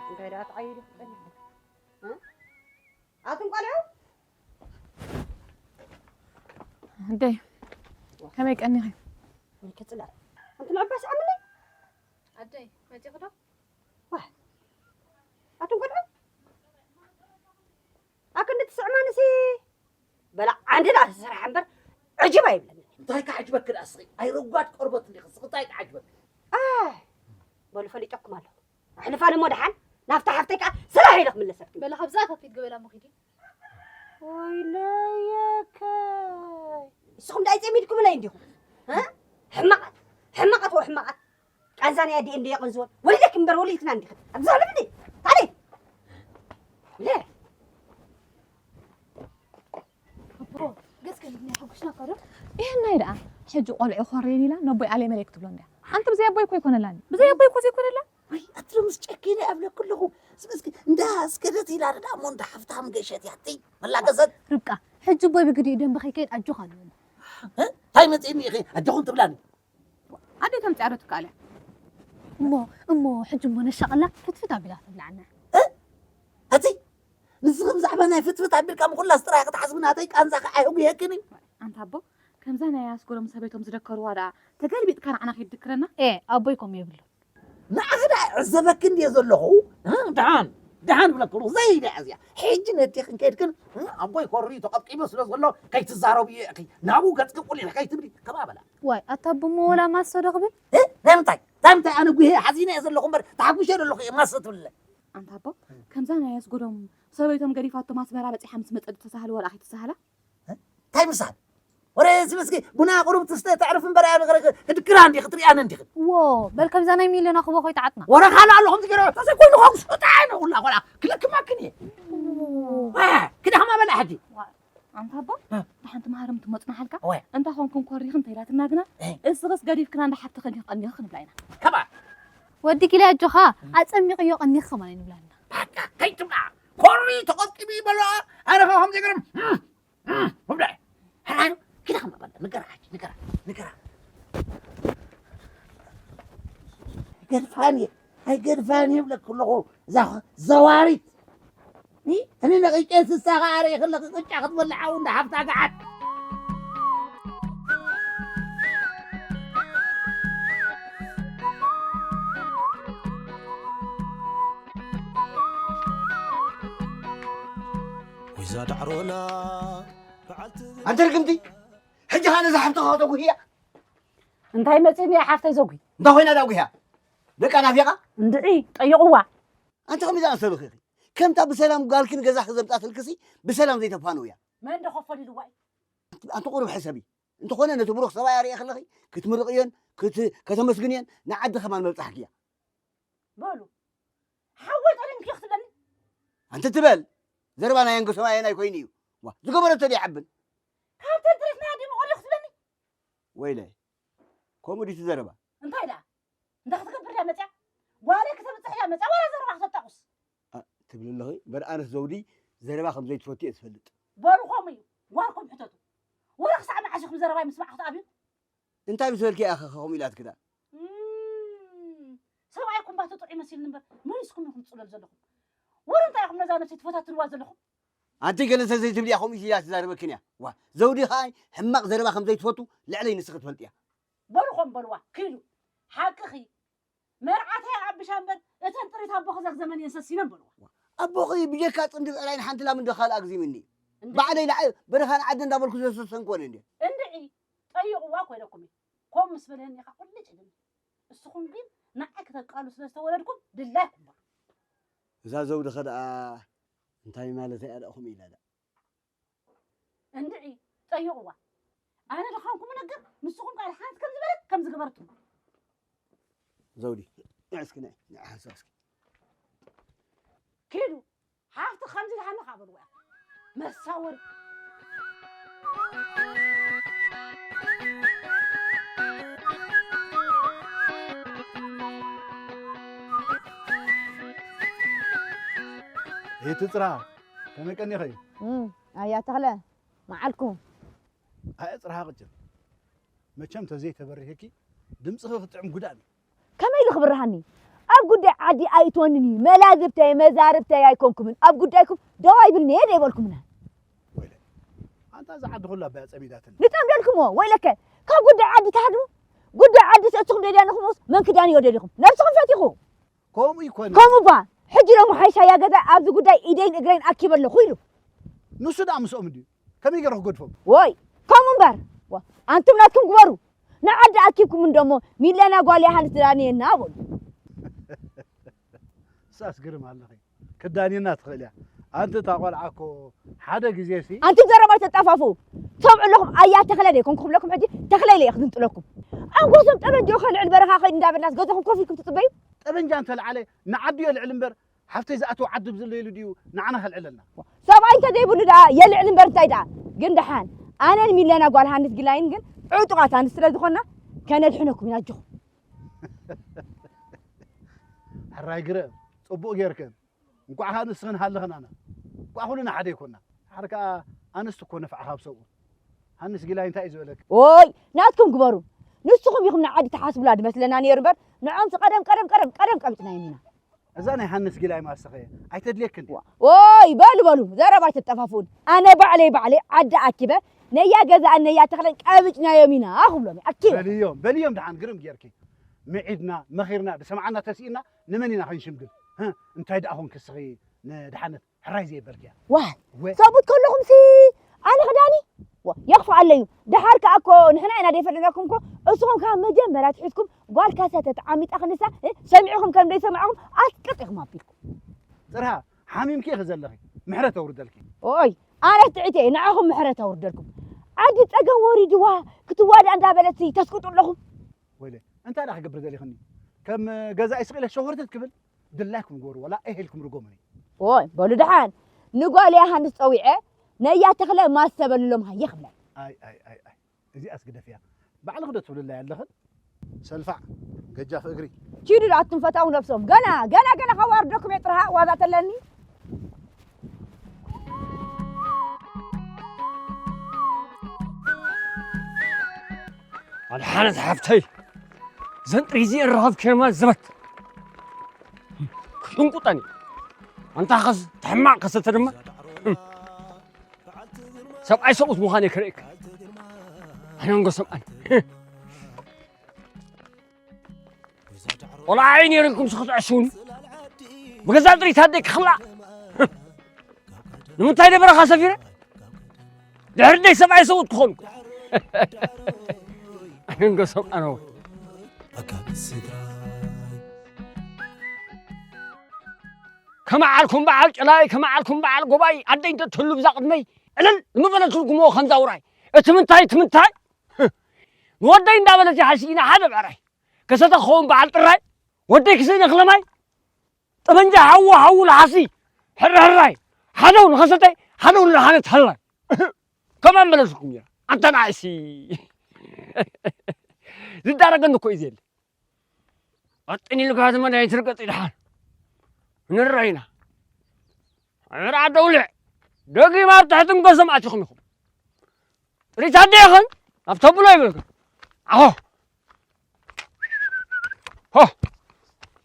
እንታይ ደኣ ተዓይዱ ክጸንሕ? እ? ኣቱም ቆልዑ? ኣደይ፣ ከመይ ቀኒኺ? ወይ ክጽላእ። ኣንቲ ንዕባስ ዓምኒ? ኣደይ፣ መጺኹ ዶ? ዋይ። ኣቱም ቆልዑ? ኣክንዲ ትስዕማንሲ በላ ዓንዲ ደኣ ትስራሕ እምበር ዕጅብ ኣይብለኒ። እንታይ ክዓጅበኪ ደኣ እስኺ? ኣይ ረጓድ ቆርበት እንዲኺ፣ እስኺ እንታይ ክዓጅበኪ? ኣይ፣ በሉ ፈሊጠኩም ኣለኹ። ኣሕልፋን እሞ ደሓን ናብታ ሓፍተይ ከኣ ስራሕ ኢለ ክምለሰልኪ። በላ ካብዛ ከፊት ግበላ እሞ ኺዲ። ወይለየከይ። ንስኹም ደኣ ኣይጸሚድኩምለይ እንዲኹም? እ? ሕማቓት፣ ሕማቓት ወ ሕማቓት። ቃንዛ ናይ ኣዲኤን ዶ የቐንዝወን? ወሊደኪ እምበር ወሊድክና እንዲኽን። ኣብዚ ዘለኒ። ታዲ? ለ። ኣቦ፣ ገጽ ከሊግና ሓጉስና እኮ ዶ? ይህናይ ደኣ፣ ሕጂ ቆልዑ ኮርየን ኢላ፣ ነቦይ ኣሌ መሌክ ትብሎ እንድያ። ሓንቲ ብዘይ ኣቦይ እኮ ኣይኮነላን። ብዘይ ኣቦይ እኮ ዘይኮነላ? ወይ፣ ኣቲ ሎምስ ጨኪነ ኣብለኩ ኣለኹ። ስም እስኪ እንዳ ኣስገደት ኢላ ደኣ እሞ እንዳ ሓፍታም ገሸት እያ። እትይ መላገሰት። ርብቃ፣ ሕጂ ኣቦይ ብግዲኡ ደንበ ከይከይድ ኣጆኻ ንበሎ። እ? እንታይ መጺእኒ ኢኺ ኣጆኹም ትብላኒ? ኣደይ ተምጽኣ ዶ ትከኣል እያ? እሞ፣ እሞ ሕጂ እሞ ነሻቕላ ፍትፍት ኣቢላ ትብልዓና። እ? ኣቲ ንስኺ ብዛዕባ ናይ ፍትፍት ኣቢልካ ምኹላስ ጥራይ ክትሓስቢ ናተይ ቃንዛ ከኣ ኣይህጉየክን እዩ። ኣንታ ኣቦ፣ ከምዛ ናይ ኣስገዶም ሰበይቶም ዝደከርዋ ደኣ ተገልቢጥካ ንዓና ከይትድክረና? ኤ፣ ኣቦይ ከምኡ የብሉን። ንዓኺ ደኣ ዕዘበኪ እንድየ ዘለኹ። እ፣ ደሓን፣ ደሓን ብለክሉ፣ ዘይዳ እዚኣ። ሕጂ ነዴኽን ከይድክን፣ እ፣ ኣቦይ ኮሪ ተቐብቂቡ ስለ ዘሎ ከይትዛረብዮ ኢኺ። ናብኡ ገጽኪ ቁሊሕ ከይትብሊ፣ ከማ በላ። ዋይ፣ ኣታ ኣቦ እሞ ወላ ማስቶ ዶ ክብል? እ፣ ናይ ምንታይ? ናይ ምንታይ? ኣነ ጉሄ ሓዚነ እየ ዘለኹ እምበር፣ ተሓጒሸ ዘለኹ እየ ማስቶ ትብልለ። ኣንታ ኣቦ፣ ከምዛ ናይ ኣስገዶም ሰበይቶም ገዲፋቶም ኣስመራ በጺሓ ምስ መጸት ተሳህልዋ ደኣ ከይትሳህላ? እንታይ ምሳል? ወረ እዚ ምስኪ ቡና ቁሩብ ትስተ ተዕርፍ እምበር፣ ኣነ ክድክራ እንዲኺ፣ ክትሪኣኒ እንዲኺ። ዎ፣ በል ከምዛ ናይ ሚልዮን ኣኽቦ ኮይተዓጥና። ወረ ካልእ ኣሎ ከምዚ ገይረ፣ ተዘይ ኮይኑ ኸምሱ፣ እንታይ ነው ሁላ ቆልዓ፣ ክልክመክን እየ። ዎ። ዋ፣ ክዳኽማ በላ ሕጂ። ዋ፣ ኣንታ ኣቦ፣ እ። ንሓንቲ መሃርም ትመጽና ሓልካ፣ ወይ። እንታይ ኾንኩም ኮሪኽን ተይላትና ግና፣ እ። እስኽስ ገዲፍክና እንዳ ሓፍቲ ከሊኽ ቀኒኽ ክንብላ ኢና። ከባ። ወዲ ጊለ ኣጆኻ፣ ኣጸሚቕዮ ቀኒኽ ከማን ኣይንብላና። በቃ፣ ከይትብላ። ኮሪ ተቐጥቂቢ በላ፣ ኣነ ኸ ከምዚ ገይረ፣ እ። እም፣ እም፣ ብላዕ። ሕራይ፣ ኪዳ ኸም በላ፣ ንገራ፣ ንገራ፣ ንገራ። ኣይገድፋን እየ፣ ኣይገድፋን እየ ብለኪ ኣለኹ፣ እዛ ዘዋሪት። ኒ፣ እኔ ነቒቄ ስሳ ኸዓ ርእይ ከለኺ ቅጫ ክትበልዕ፣ ዓው እንዳ ሓፍታ ገዓት። ወይዛ ዳዕሮና በዓልቲ ኣንተ ርግምቲ፣ ሕጂ ኸኣ ነዛ ሓፍትኻ ከተጉህያ? እንታይ መጺእኒ እያ ሓፍተይ ዘጉሂ? እንታይ ኮይና ዳጉህያ? ደቃ ናፊቓ? እንድዒ፣ ጠይቕዋ። ኣንተ ከመይ ዝኣመሰሉ ኢኺ? ከምታ ብሰላም ጓልኪ ንገዛኺ ዘምጻትልክሲ ብሰላም ዘይተፋንውያ። መን ዶ ከፈሉ ኢልዋ እዩ? ኣንተ ቁሩብ ሕሰቢ። እንተኾነ ነቲ ብሩኽ ሰብኣይ ኣርእየ ከለኺ ክትምርቕዮን ክት-፣ ከተመስግንዮን ንዓዲ ከማን መብጻሕኪ እያ። በሉ፣ ሓወይ ጠሊምኪ ክትብለኒ? ኣንቲ ትበል፣ ዘረባ ናይ ኣንጎሶም ኣየናይ ኮይኑ እዩ? ዋ፣ ዝገበረቶ ድዩ ይዓብን? ካብ ተንትሪት ናይ ኣዲኡ መቐሉ ክትብለኒ? ወይለ፣ ከምኡ ድዩ እቲ ዘረባ? እንታይ ደኣ? እንታይ ክትገብር እያ መጽያ? ጓለይ ክተብጽሕ እያ መጽያ፣ ዋላ ዘረባ ክተጣቑስ? ኣ፣ ትብሊ ኣለኺ? እምበር ኣነስ ዘውዲ ዘረባ ከም ዘይትፈቱ እየ ዝፈልጥ። በሉ ከምኡ እዩ፣ ጓልኩም ሕተቱ። ወረ ክሳዕ መዓስ ኢኹም ዘረባይ ምስማዕ ክትኣብዩ? እንታይ ምስ በልኪ እያ ኸ ከምኡ ኢላትኪ ደኣ? ኣቶ ጥዑይ መሲልኒ እምበር መሊስኩም ኢኹም ትጽለሉ ዘለኹም። ወረ እንታይ ኢኹም ነዛ ነብሰይ ትፈታትንዋ ዘለኹም? ኣንቲ ገለ እንተ ዘይትብሊ እያ ከምኡ ኢላ ትዛረበክን እያ። ዋ፣ ዘውዲ ኸኣ ሕማቕ ዘረባ ከም ዘይትፈቱ ልዕለይ ንስኺ ትፈልጢ እያ። በሉ ኸም በልዋ፣ ኪዱ። ሓቅኺ። መርዓተይ ኣዕብሻ እምበር እተን ጥሪት ኣቦኺ ዘኽዘመን እየን ሰሲነን በልዋ። ኣቦኺ ብጀካ ጽምዲ ብዕራይን ሓንቲ ላምን ዶ ካልእ ኣግዚምኒ? እንድዒ። ባዕለይ ንዓይ በረኻን ዓዲ እንዳበልኩ ዘሰሰንኩወን እንድየ። እንድዒ፣ ጠይቕዋ እኮ ኢለኩም እየ። ከምኡ ምስ በለኒ ኢኻ ቁልጭ ኢልኒ። እስኹም ግን ንዓይ ክተቃሉ ስለ ዝተወለድኩም ድላይኩም በሉ። እዛ ዘውዲ ኸ ደኣ እንታይ ማለት እያ ደኣ ከምኡ ኢላ ደኣ? እንድዒ፣ ጠይቕዋ። ኣነ ድኻንኩም ነገር ንስኹም ቃል ሓንቲ ከም ዝበለት ከም ዝገበረትኩም። ዘውዲ፣ ንዒ እስኪ፣ ንዒ፣ ንዒ ሓንሳብ እስኪ። ኪዱ፣ ሓፍቲ ከምዚ ድሓንኻ በልዋ። መሳወሪ። ይትጽራ፣ ከመይ ቀኒኺ? እም፣ ኣያ ተኽለ፣ መዓልኩም። ኣየ ጽርሃ ቅጭን። መቸም ተዘይተበሪህኪ ድምፅኺ ክጥዕም ጉዳእ እዩ። ከመይ ኢሉ ክብርሃኒ? ኣብ ጉዳይ ዓዲ ኣይትወንን እዩ። መላዝብተይ መዛርብተይ ኣይኮንኩምን። ኣብ ጉዳይኩም ደው ኣይብልን እየ ደይበልኩምና። ወይለ፣ ኣንታ እዛ ዓዲ ኩላ ባያ ጸሚዳትን። ንጠምደልኩምዎ። ወይለከ፣ ካብ ጉዳይ ዓዲ ትሃድሙ? ጉዳይ ዓዲ ሰእትኹም ደልያንኹምስ መን ክዳንዮ ደሊኹም? ነብስኹም ፈቲኹ። ከምኡ ይኮን። ከምኡ ባ፣ ሕጂ ሎሚ ሓይሻያ ገዛ ኣብዚ ጉዳይ ኢደይን እግረይን ኣኪበ ኣለኹ ኢሉ። ንሱ ደኣ ምስኦም እንድዩ። ከመይ ገይሩ ክገድፎም? ወይ፣ ከምኡ እምበር። ዋ፣ ኣንቱም ናትኩም ግበሩ። ንዓዲ ኣኪብኩም እንደሞ ሚለና ጓል ያሃንስ ትዳንየና በሉ። እሳስ ግርም ኣለኺ። ክዳንየና ትኽእል እያ። ኣንቲ እታ ቆልዓ እኮ ሓደ ግዜ ሲ ኣንቱም ዘረባ ተጣፋፉ። ሰምዑ ኣለኹም፣ ኣያ ተኽለ ደይ ኮንኩ ክብለኩም ሕጂ ተኽለ ኢለ እየ ክዝንጥለኩም። ኣንጎሶም ጠበንጃኡ ከልዕል በረኻ ኸይድ እንዳበልናስ ገዛኹም ኮፍ ኢልኩም ትጽበዩ? ጠበንጃ እንተልዓለ ንዓዱ የልዕል እምበር፣ ሓፍተይ ዝኣተወ ዓዲ ብዝለየሉ ድዩ ንዓና ከልዕለልና? ሰብኣይ እንተ ዘይብሉ ደኣ የልዕል እምበር እንታይ ደኣ? ግን ደሓን ኣነን ሚለና ጓል ሃንስ ግላይን ግን ዕጡቓት ኣንስቲ ስለ ዝኾንና ከነድሕነኩም ኢና ኣጆኹም። ሕራይ ግረ፣ ጽቡቕ ጌርክን። እንቋዕ ኸኣ ንስኽን ሃለኽን ኣና። እንቋዕ ኩልና ሓደ ኣይኮንና። ድሓር ከኣ ኣንስቲ እኮ ነፍዓ ካብ ሰብኡት። ሃንስ ግላይ እንታይ እዩ ዝበለኪ? ኦይ፣ ናትኩም ግበሩ። ንስኹም ኢኹም ንዓዲ ትሓስቡላ ድመስለና ነይሩ እምበር፣ ንዖምሲ ቀደም፣ ቀደም፣ ቀደም፣ ቀደም ቀቢጽናዮም ኢና። እዛ ናይ ሃንስ ግላይ ማሰኸ ኣይተድልየክን ድያ? ዋ፣ ኦይ፣ በሉ፣ በሉ፣ ዘረባ ኣይተጠፋፍኡን። ኣነ ባዕለይ፣ ባዕለይ ዓዲ ኣኪበ፣ ነያ ገዛእን ነያ ተኽለን ቀቢጽናዮም ኢና ክብሎም እየ፣ ኣኪበ። በልዮም፣ በልዮም ደሓን ግርም ጌርኪ። ምዒድና፣ መኺርና፣ ዝሰምዓና ተስኢና፣ ንመን ኢና ክንሽምግል? ህ፣ እንታይ ደኣ ኾንኪ እስኺ ንድሓነት? ሕራይ ዘየበልክያ። ዋይ፣ ወ- ሰብኡት ከለኹምሲ ኣነ ክዳኒ? ዋ፣ የኽፍኣለዩ። ደሓር ከኣ እኮ ንሕና ኢና ደይፈለናኩም እኮ፣ እስኹም ካብ መጀመርያ ትሒዝኩም ጓል ካሰተት ዓሚጣ ክንሳ፣ እ፣ ሰሚዕኹም ከም ዘይሰማዕኹም ኣስቅጥ ኢኹም ኣቢልኩም። ጽርሃ፣ ሓሚምኪ ኢኺ ዘለኺ። ምሕረት ኣውርደልኪ። ኦይ፣ ኣነ ጥዕቲ እየ፣ ንዓኹም ምሕረት ኣውርደልኩም። ዓዲ ጸገም ወሪድዋ፣ ክትዋዳእ እንዳበለትሲ ተስቅጡ ኣለኹም። ወይለ፣ እንታይ ደኣ ክገብር ደሊኽኒ? ከም ገዛኢ ስቕ ኢለ ሸኾርተት ክብል? ድላይኩም ግበሩ፣ ዋላ እህ ኢልኩም ርጎሙኒ። ኦይ፣ በሉ ደሓን፣ ንጓል ያሃንስ ጸዊዐ፣ ነያ ተኽለ ማስ ተበልሎም ሃየ ክብላ። ኣይ፣ ኣይ፣ ኣይ፣ ኣይ፣ እዚኣስ ግደፍያ። ባዕልኺ ዶ ትብልላይ ኣለኽን? ሰልፋዕ፣ ገጃፍ እግሪ። ኪዱ ኣቱም ፈታው ነብሶም። ገና፣ ገና፣ ገና ከዋርደኩም እየ ጥርሃ ዋዛ ተለኒ። ኣድሓነት ሓፍተይ፣ ዘን ጥሪዚ እራኸብ ኬማ ዘበት ክሽንቁጠን እዩ። ኣንታ ኸስ ተሕማቕ ከሰተ ድማ ሰብኣይ ሰብኡት ምዃን የክርእክ። ኣነ እንጎ ሰብኣይ። ቆልዓ ነይርኩም ስኽ ትዕሽውኒ። ብገዛ ጥሪት ኣደይ ክኽላእ። ንምንታይ ደበረኻ ሰፊረ? ድሕሪ ደይ ሰብኣይ ሰብኡት ክኾንኩ። ኣነ እንጎ ሰብኣይ ነው። ከመዓልኩም በዓል ጨላይ፣ ከመዓልኩም በዓል ጎባይ፣ ኣደይ እንተ ትህሉ ብዛ ቅድመይ፣ ዕልል ንምበለትልኩምዎ ከምዛ ውራይ። እቲ ምንታይ፣ እቲ ምንታይ? ንወደይ እንዳበለት ይሓሲ ኢና ሓደ ብዕራይ። ከሰተ ክኸውን በዓል ጥራይ፣ ወደይ ክስእነ ክለማይ፣ ጠበንጃ ሓዉ ሓዉ ለሓሲ፣ ሕርሕራይ፣ ሓደው ንኸሰተ፣ ሓደው ንደሓነት ሃላይ። ከማን በለስኩም እያ፣ ኣንተ ንኣይሲ። ዝዳረገኒ እኮ እዩ ዘየለ። ቀጥን ኢልካ እቲ መድሃኒት ርገጽ ይድሓን። ንረኢና። ዕምር ዓደ ውልዕ። ደጊም ኣብ ትሕቲ እንጎ ሰማዕትኹም ኢኹም። ጥሪት ኣደ ይኹን፣ ኣብ ተብሎ ይብልካ። ኣሆ።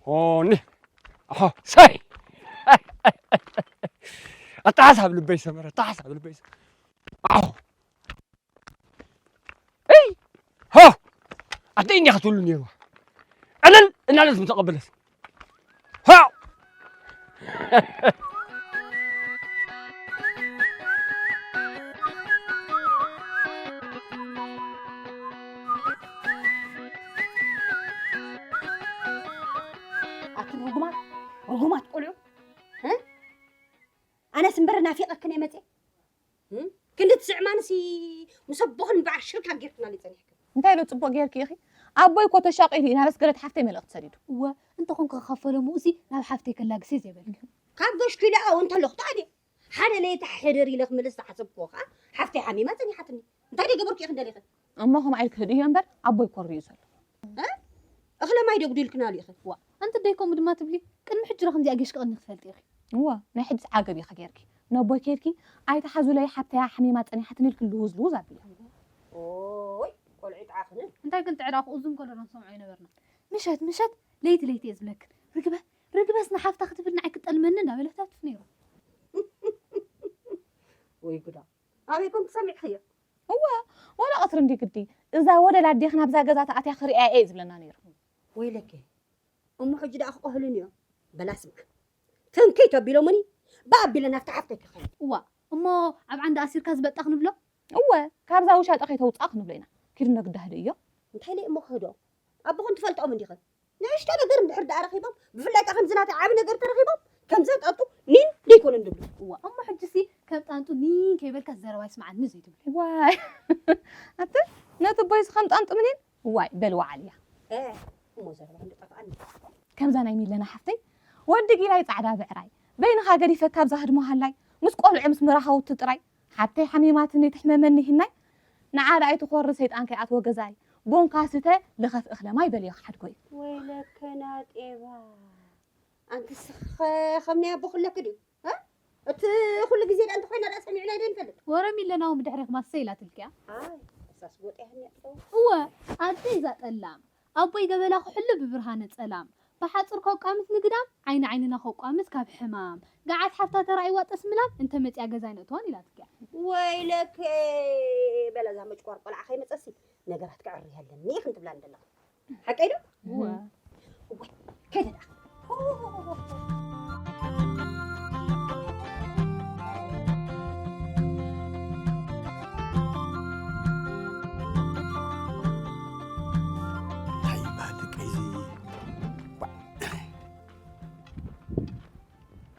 ሆ። ኦኒ ኣሖ ሳይ ኣታ ሓሳብ ልበይ ሰመረ ኣታ ሓሳብ ልበይ ሰመረ ኣሖ እይ ሆ ኣደይ እንዲያ ክትብሉ ነይርዋ ዕልል እናለት ምተቐበለት ሆ ኣቱም ርጉማት ርጉማት ቆልዑ ኣነስ እምበር ናፊቐክን እየ መፅእ ክንዲ ትስዕማንሲ ምስ ኣቦኽን በዓል ሽርካ ጌርክናኒ ፀኒሕክን እንታይ ዶ ፅቡቕ ጌርኪ ኢኺ ኣቦይ እኮ ተሻቒሉ እዩ ናበስ ገለት ሓፍተይ መልእኽቲ ሰዲዱ እወ እንተኾንኩ ክኸፈሎ ምኡሲ ናብ ሓፍተይ ከላግስ እየ ዘይበልኪ ካብ ገሽኪ ኢለ ኣው እንተለኹ ታዲያ ሓደ ለይቲ ሕደር ኢለ ክምልስ ዝሓሰብክዎ ከዓ ሓፍተይ ሓሚማ ፀኒሓትኒ እንታይ ዶ ገበርኩ ኢኺ እንደሊኽን እሞ ከምኣ ኢልኪ ህድእዮ እምበር ኣቦይ ኮሪኡ ዘሎ እኽለ ማይ ዶ ጉዲልክናሉ ኢኺ ዋ ኣንቲ ደይ ከምኡ ድማ ትብሊ ቅድሚ ሕጂ ዶ ከምዚኣ ጌሽ ክቕኒ ክትፈልጢ ኢኺ እዋ ናይ ሕጂ ዓገብ ኢኺ ጌርኪ ነቦይ ኬድኪ ኣይትሓዙለይ ሓብተያ ሓሚማ ጸኒሓትኒ ኢልኪ ልውዝ ልውዝ ኣብልያ ኦይ ቆልዑ ይጥዓኽንን እንታይ ግን ጥዕዳ ክኡ ዝም ከሎ ዶ ንሰምዖ ኣይነበርና ምሸት ምሸት ለይቲ ለይቲ እየ ዝብለክን ርግበ ርግበስ ንሓፍታ ክትብል ንዓይ ክጠልመኒ እንዳበለት ኣትፍ ነይሩ ወይ ጉዳ ኣበይ ኮንኪ ሰሚዕክዮ እወ ዋላ ቀትሪ እንዲ ግዲ እዛ ወደላ ኣዴኽን ኣብዛ ገዛ ተኣትያ ክርእያ እየ ዝብለና ነይሩ ወይለኪ እሞ ሕጂ ደኣ ክቆህሉን እዮም በላ ስምዓ ትንክይ ተቢሎምኒ ብኣቢለ ናብቲ ሓፍተይ ክኸይድ እዋ እሞ ኣብ ዓንዲ ኣሲርካ ዝበጣ ክንብሎ እወ ካብዛ ውሻጠ ከይተውፅኣ ክንብሎ ኢና ኪዱ ነግዳህዶ እዮ እንታይ ለይ እሞ ክህዶ ኣቦኹም ትፈልጦም እንዲኽን ንእሽቶ ነገር እንድሕር ደኣ ረኺቦም ብፍላይ ከ ከምዚ ናተይ ዓቢ ነገር ተረኺቦም ከምዘንጣጡ ኒን ደይኮኑን ድብሉ እዋ እሞ ሕጂሲ ከም ጣንጡ ኒን ከይበልካ ዘረባ ይስምዓኒ ዘይትብሉ ዋይ ኣተ ነቲ ቦይስ ከም ጣንጡ ምኒን ዋይ በል ወዓል እያ እሞ ዘረባ እንድጠፍኣኒ ከምዛ ናይ ሚለና ሓፍተይ ወዲ ጊላይ ጻዕዳ ብዕራይ በይንኻ ገዲፈካ ኣብዛ ህድሞ ሃላይ ምስ ቆልዑ ምስ መራኸውቲ ጥራይ ሓብተይ ሓሚማትኒ ትሕመመኒ ሂናይ ንዓ ደኣ ኣይትኾሪ ሰይጣን ከይኣትዎ ገዛይ ቦንካ ስተ ልኸፍ እኽለ ማይ በልዮ ክሓድጎ እዩ ወይለከና ጤባ ኣንቲ ስኸ ከም ናይ ኣቦ ክለክ ድዩ እቲ ኩሉ ግዜ ደኣ እንተኮይና ደኣ ሰሚዕና ዶ ንፈልጥ ወረ ሚለናውን ብድሕሪክ ማሰ ኢላትልኪያ ኣይ እሳስ ጎጥ ያህኒ ኣጥፈው እወ ኣደይ እዛ ጠላም ኣቦይ ገበላ ክሕሉ ብብርሃነ ጸላም ብሓጹር ከቋምት ንግዳም ዓይኒ ዓይንና ከቋምት ካብ ሕማም ገዓት ሓፍታ ተራእይዋ ጠስምላም እንተ መጽያ ገዛይ ነእትዋን ኢላትኪያ ወይለከ በላ እዛ መጭቋር ቆልዓ ከይመጸሲ ነገራት ክዕርይ ኣለኒ ክንትብላ እንደለኹ ሓቀይ ዶ እወ ከይደ ደኣ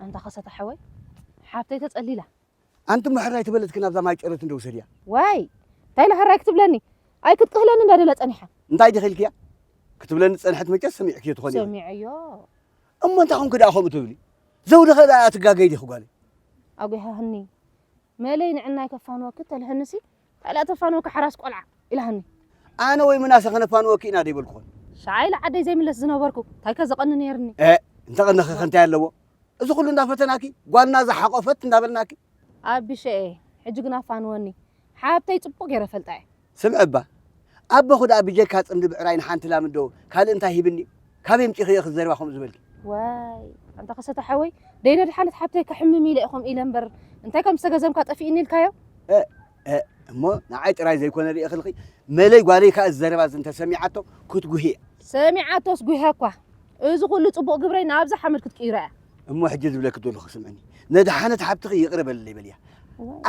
ኣንታ ኸሰተ ሓወይ ሓብተይ ተጸሊላ ኣንቲ እሞ ሕራይ ትበለትክን ኣብዛ ማይ ጨረት እንደ ውሰድያ ዋይ እንታይ ኢለ ሕራይ ክትብለኒ ኣይክትቅህለኒ እንዳደለ ጸኒሓ እንታይ ዲኺ ኢልክያ ክትብለኒ ጸንሐት መጨስ ሰሚዕክዮ ትኾን ኢኺ ሰሚዐዮ እሞ እንታይ ኹንክ ደኣ ከምኡ ትብሊ ዘውድኸ ደኣ ትጋገይ ዲኺ ጓለይ ኣጒሃህኒ መለይ ንዕናይ ከፋንወኪ ተልሀንሲ ታላ ተፋንወኪ ሓራስ ቆልዓ ኢላህኒ ኣነ ወይ ምናሰ ከነፋንወኪ ኢና ደይበልኩኹን ሻዓይ ለዓደይ ዘይምለስ ዝነበርኩ ታይከ ዘቐኒ ነይርኒ እንተቐነኸ ከንታይ ኣለዎ እዚ ኩሉ እንዳፈተናኪ ጓልና ዝሓቆፈት እንዳበልናኪ ኣቢሸኤ ሕጂ ግና ፋንወኒ ሓብተይ ጽቡቕ ገይረ ፈልጣ እየ ስምዒ እባ ኣቦኹ ደኣ ብጀካ ጽምዲ ብዕራይ ንሓንቲ ላም እንዶ ካልእ እንታይ ሂብኒ ካበይ ምጺኺ ኢኺ ዘረባ ከምኡ ዝበልኪ ዋይ ኣንታ ከሰተ ሓወይ ደይነ ድሓነት ሓብተይ ከሕምም ኢለ ኢኹም ኢለ እምበር እንታይ ከም ዝተገዘምካ ጠፊእኒ ኢልካዮ እሞ ንዓይ ጥራይ ዘይኮነ ርእኽልኺ መለይ ጓለይ ከኣ ዝዘረባ እንተሰሚዓቶ ክትጉሂ እያ ሰሚዓቶስ ጉሂ እኳ እዚ ኩሉ ጽቡቕ ግብረይ ናብዛ ሓመድ ክትቅይሮ እያ እሞ ሕጂ ዝብለኪ ዘለኹ ስምዕኒ ነድሓነት ሓብትኺ ይቕረ በልለይ በልያ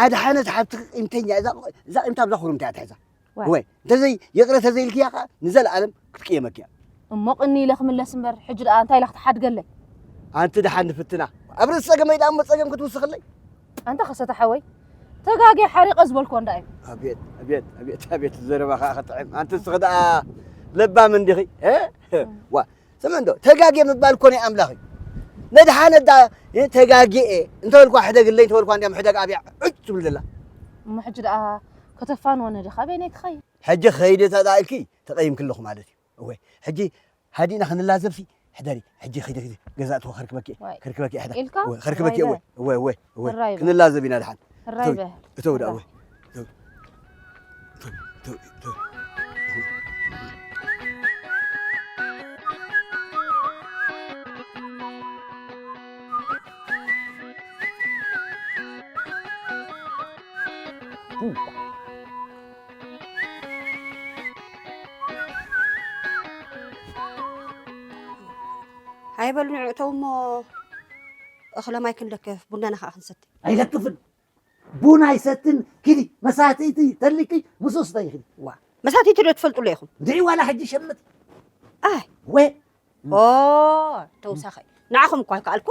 ኣድሓነት ሓብትኺ ቂምተኛ እዛ ቂምታ ኣብዛ ኩርምታ እያ ትሕዛ ወይ እንተዘይ ይቕረ ተዘይልክያ ከዓ ንዘለኣለም ክትቅየመኪ እያ እሞ ቅኒ ኢለ ክምለስ እምበር ሕጂ ደኣ እንታይ ኢላ ክትሓድገለይ ኣንቲ ደሓን ንፍትና ኣብ ርእሲ ጸገመይ ደኣ እሞ ጸገም ክትውስኽለይ ኣንታ ከሰተ ሓወይ ተጋግየ ሓሪቐ ዝበልኮ እንዳ እዩ ኣቤት ኣቤት ኣቤት ኣቤት ዘረባ ከዓ ክጥዕም ኣንቲ እስኺ ደኣ ለባም እንዲኺ ዋ ስምዕ እንዶ ተጋግየ ምባል እኮ ናይ ኣምላኽ እዩ ነድሓነት ደኣ ተጋግየ እንተበልኳ ሕደግለይ እንተበልኳ እንዲያ ምሕደግ ኣብያ ዕጭ ትብል ዘላ እሞ ሕጂ ደኣ ከተፋንወኒ ዲኻ በይነይ ክኸይድ ሕጂ ክኸይድ እተ ደኣ ኢልኪ ተቐይምኪ ኣለኹ ማለት እዩ እወ ሕጂ ሃዲእና ክንላዘብሲ ሕደሪ ሕጂ ኸይደ ገዛ እትወ ከርክበኪ ከርክበኪ ሕዳ ኢልካ ከርክበኪ እወ እወ እወ እወ ራይበ። ክንላዘብ ኢና ድሓን ራይበ። እተው ደኣ እወ እተው እተው እተው ኣይበሉ ንዑ እተው እሞ እኽለ ማይ ክንለክፍ ቡናና ከዓ ክንሰቲ። ኣይለክፍን። ቡን ኣይሰትን። ኪዲ መሳትይቲ ተልኪ ምስኡ ስታይ ኪዲ። ዋ፣ መሳትይቲ ዶ ትፈልጥሉ ኢኹም? እንድዒ ዋላ ሕጂ ሸምት። ኣይ። ወ ኦ፣ ተውሳኸ። ንዓኹም እኳ ኣይከኣልኩ።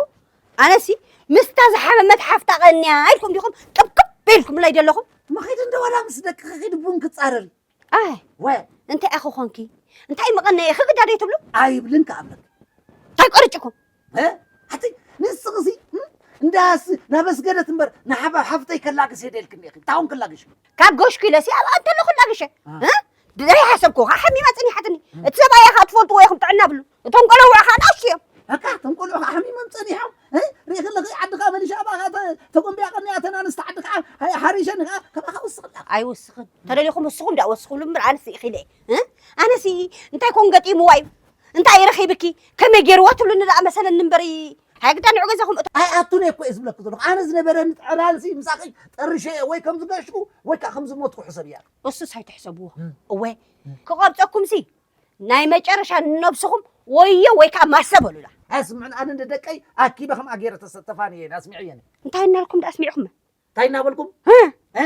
ኣነሲ ምስታ ዝሓመመት ሓፍታ ቀንያ ኢልኩም ዲኹም ጥብቅብ ኢልኩምለይ ዘለኹም? መኺድ እንደ ዋላ ምስ ደቅኺ ኺድ ቡን ክጻረሪ። ኣይ፣ ወ እንታይ ኢኺ ኾንኪ? እንታይ መቐነየ? ክግዳ ዶ ትብሉ? ኣይብልን ከኣምለክ። እንታይ ቀርጭኩም? እ? ኣቲ ንስኽሲ፣ እም? እንዳስ ናበስገደት እምበር ንሓባ ሓፍተይ ከላግስ የደልክኒ ኢኺ። ታውን ክላግሽ? ካብ ጎሽኩ ኢለሲ ኣብ ኣንተሎ ክላግሸ። እ? ብዘይ ሓሰብኩ፣ ሓሚማ ጸኒሓትኒ። እቲ ሰብኣያ ኸኣ ትፈልጥዎ ኢኹም፣ ጥዕና ብሉ። እቶም ቆለውዕ ኸኣ ንኣሽቱ እዮም። ኣካ፣ እቶም ቆልዑ ኸኣ ሓሚሞም ጸኒሖም። እ? ርኢኺ ኣለኺ፣ ዓዲ ኸኣ መሊሻ ኣባኻ ተ-፣ ተጎንብያ ቀኒያ፣ ተን ኣንስቲ ዓዲ ኸኣ ሃ-፣ ሓሪሸን ኸኣ፣ ከማኻ ወስኽላ። ኣይወስኽን። ተደሊኹም ወስኹ፣ እንዳ ወስኹሉ እምበር፣ ኣነስ ኢኺ ኢለ። እ? ኣነሲ እንታይ ኮን ገጢምዋ እዩ? እንታይ ረኺብኪ? ከመይ ገይርዋ ትብሉኒ ደኣ መሰለኒ እምበሪ። ሃይ ግዳ ንዑ ገዛኹም እቶ-፣ ኣይኣቱን እየ እኮ እየ ዝብለኪ ዘለኹ። ኣነ ዝነበረኒ ዕላልሲ ምሳኺ ጠርሸ እየ ወይ ከም ዝገሽኩ ወይ ከኣ ከም ዝሞትኩ ሕሰብያ። እሱስ ኣይትሕሰብዎ። እም። እወ፣ እም። ክቐብጸኩምሲ ናይ መጨረሻ ንነብስኹም ወዮ ወይ ከኣ ማሰ በሉላ። ኣስምዕን ኣነ ንደቀይ ኣኪበ ከምኣ ገይረ ተሰተፋን እየ ኣስሚዐየን። እንታይ እናልኩም ደኣ ኣስሚዕኹም? እንታይ እናበልኩም? እ? እ?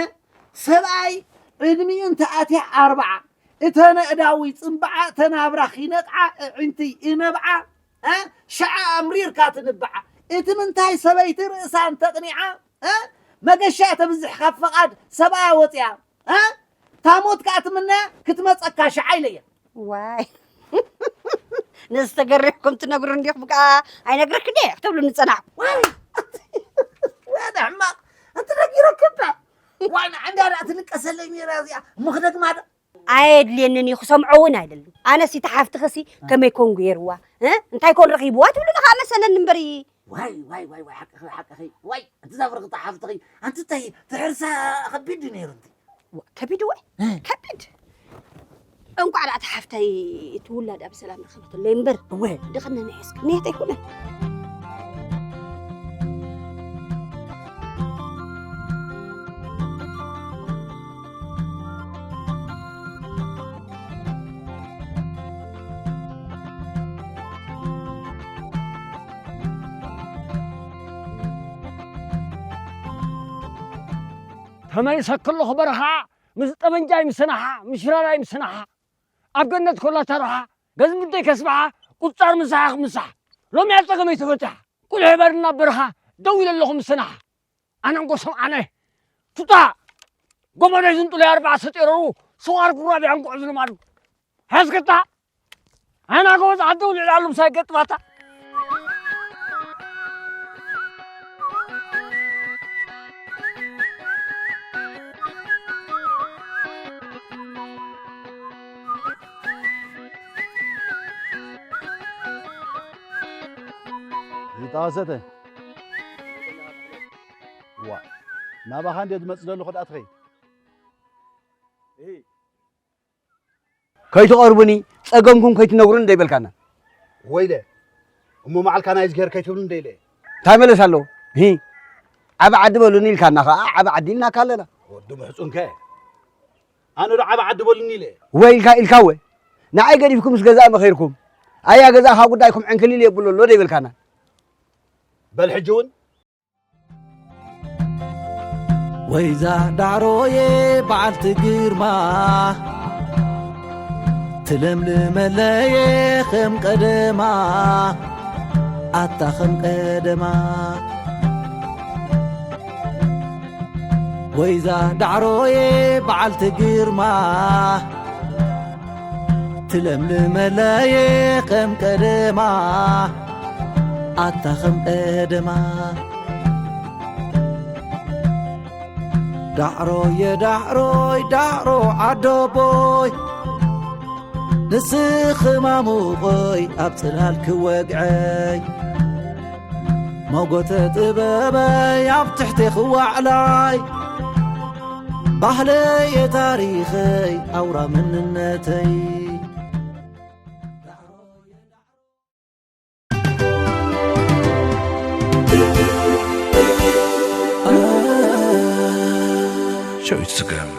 ሰብኣይ ዕድሚኡ እንተኣትያ ኣርብዓ፣ እተን ኣእዳዊ ጽምብዓ፣ እተን ኣብራኽ ይነጥዓ፣ ኣዒንቲ ይነብዓ፣ እ? ሽዓ ኣምሪርካ ትንብዓ። እቲ ምንታይ ሰበይቲ ርእሳ እንተቕኒዓ፣ እ? መገሻ ተብዝሕ ካብ ፍቓድ ሰብኣ ወጽያ፣ እ? እታ ሞት ከኣ ትምነያ ክትመጸካ ሽዓ ኢለያ። ዋይ። ነዚ ተገሪሕኩም ትነግሩ እንዲኹም ከኣ ኣይነግረክን እየ ክትብሉኒ ጸናሕኩም። ዋይ! ወደ ሕማቕ! እቲ ነጊረክባ። ዋይ፣ ንዓንዳ ደኣ ትልቀሰለይ ነይራ እዚኣ። እሞ ክደግማ ዶ? ኣየድልየንን እዩ፣ ክሰምዖ እውን ኣይደልን። ኣነስ እታ ሓፍትኽሲ ከመይ ኮን ገይርዋ? እ? እንታይ ኮን ረኺብዋ ትብሉኒ ከኣ መሰለኒ እምበሪ። ዋይ፣ ዋይ፣ ዋይ፣ ዋይ፣ ሓቅኺ፣ ሓቅኺ። ዋይ፣ እቲ ዘፍርኽታ ሓፍትኺ። ኣንቲ እንታይ ትሕርሳ ከቢድ ድዩ ነይሩ እንቲ? ዋ፣ ከቢድ ወይ? እ። ከቢድ። እንቋዕ ደኣ እታ ሓፍተይ እቲ ውላዳ ብሰላም ረኸበትለይ እምበር፣ እወ። ድኽነ ንሒዝክኒ እየ ተይኮነ። ተመሊሰ ከለኹ በረኻ ምስ ጠበንጃይ ምስ ሰናሓ፣ ምስ ሽራራይ ምስ ሰናሓ፣ ኣብ ገነት ኮላ ተረኻ፣ ገዝምተይ ከስብሓ፣ ቁጻር ምሳሓ ክምሳሕ። ሎሚ እያ ጸገመይ ተፈቲሓ። ቁልሕ በርና በረኻ ደው ኢለ ኣለኹ ምስ ሰናሓ። ኣነ እንኮ ሰምዓነ። ቱታ፣ ጎመደይ ዝንጡለይ ኣርባዕተ ሰጤረሩ፣ ሰዋር ኩራብ ያንቁዕ ዝልማዱ። ሓዝክታ? ኣና ጎበዝ ዓዲ ልዕሊ ኣሉ ምሳይ ገጥማታ። ይጣሰተ። ዋ። ናባኻ እንደ ዝመጽእ ዘሎ ኸድኣ ትኸይድ። ከይትቐርቡኒ፣ ጸገምኩም ከይትነግሩኒ ደይበልካና። ወይለ፣ እሞ መዓልካ ናይ ዝገር ከይትብሉኒ ደይለ። እንታይ መለስ ኣለዎ? ሂ፣ ዓቢ ዓዲ በሉኒ ኢልካና ኸኣ፣ ዓቢ ዓዲ ኢልናካ ኣለና። ወዲ ምሕጹንከ? ኣነ ዶ ዓቢ ዓዲ በሉኒ ኢለ? ወይ ኢልካ፣ ኢልካ ወ። ንዓይ ገዲፍኩም ምስ ገዛእ መኸርኩም። ኣያ ገዛእኻ ጉዳይኩም ዕንክሊል የብሎ ኣሎ ደይበልካና። በል ሕጂ እውን ወይዛ ዳዕሮየ በዓልቲ ግርማ፣ ትለምልመለየ ከም ቀደማ፣ ኣታ ከም ቀደማ። ወይዛ ዳዕሮየ በዓልቲ ግርማ፣ ትለምልመለየ ከም ቀደማ፣ ኣታ ከም ቀደማ። ዳዕሮየ ዳዕሮይ ዳዕሮ ዓዶቦይ፣ ንስኺ ማሙቐይ ኣብ ጽላል ክወግዐይ፣ ሞጎተ ጥበበይ ኣብ ትሕቴኺ ዋዕላይ፣ ባህለየ ታሪኸይ ኣውራ መንነተይ። ሸዊት ስገም።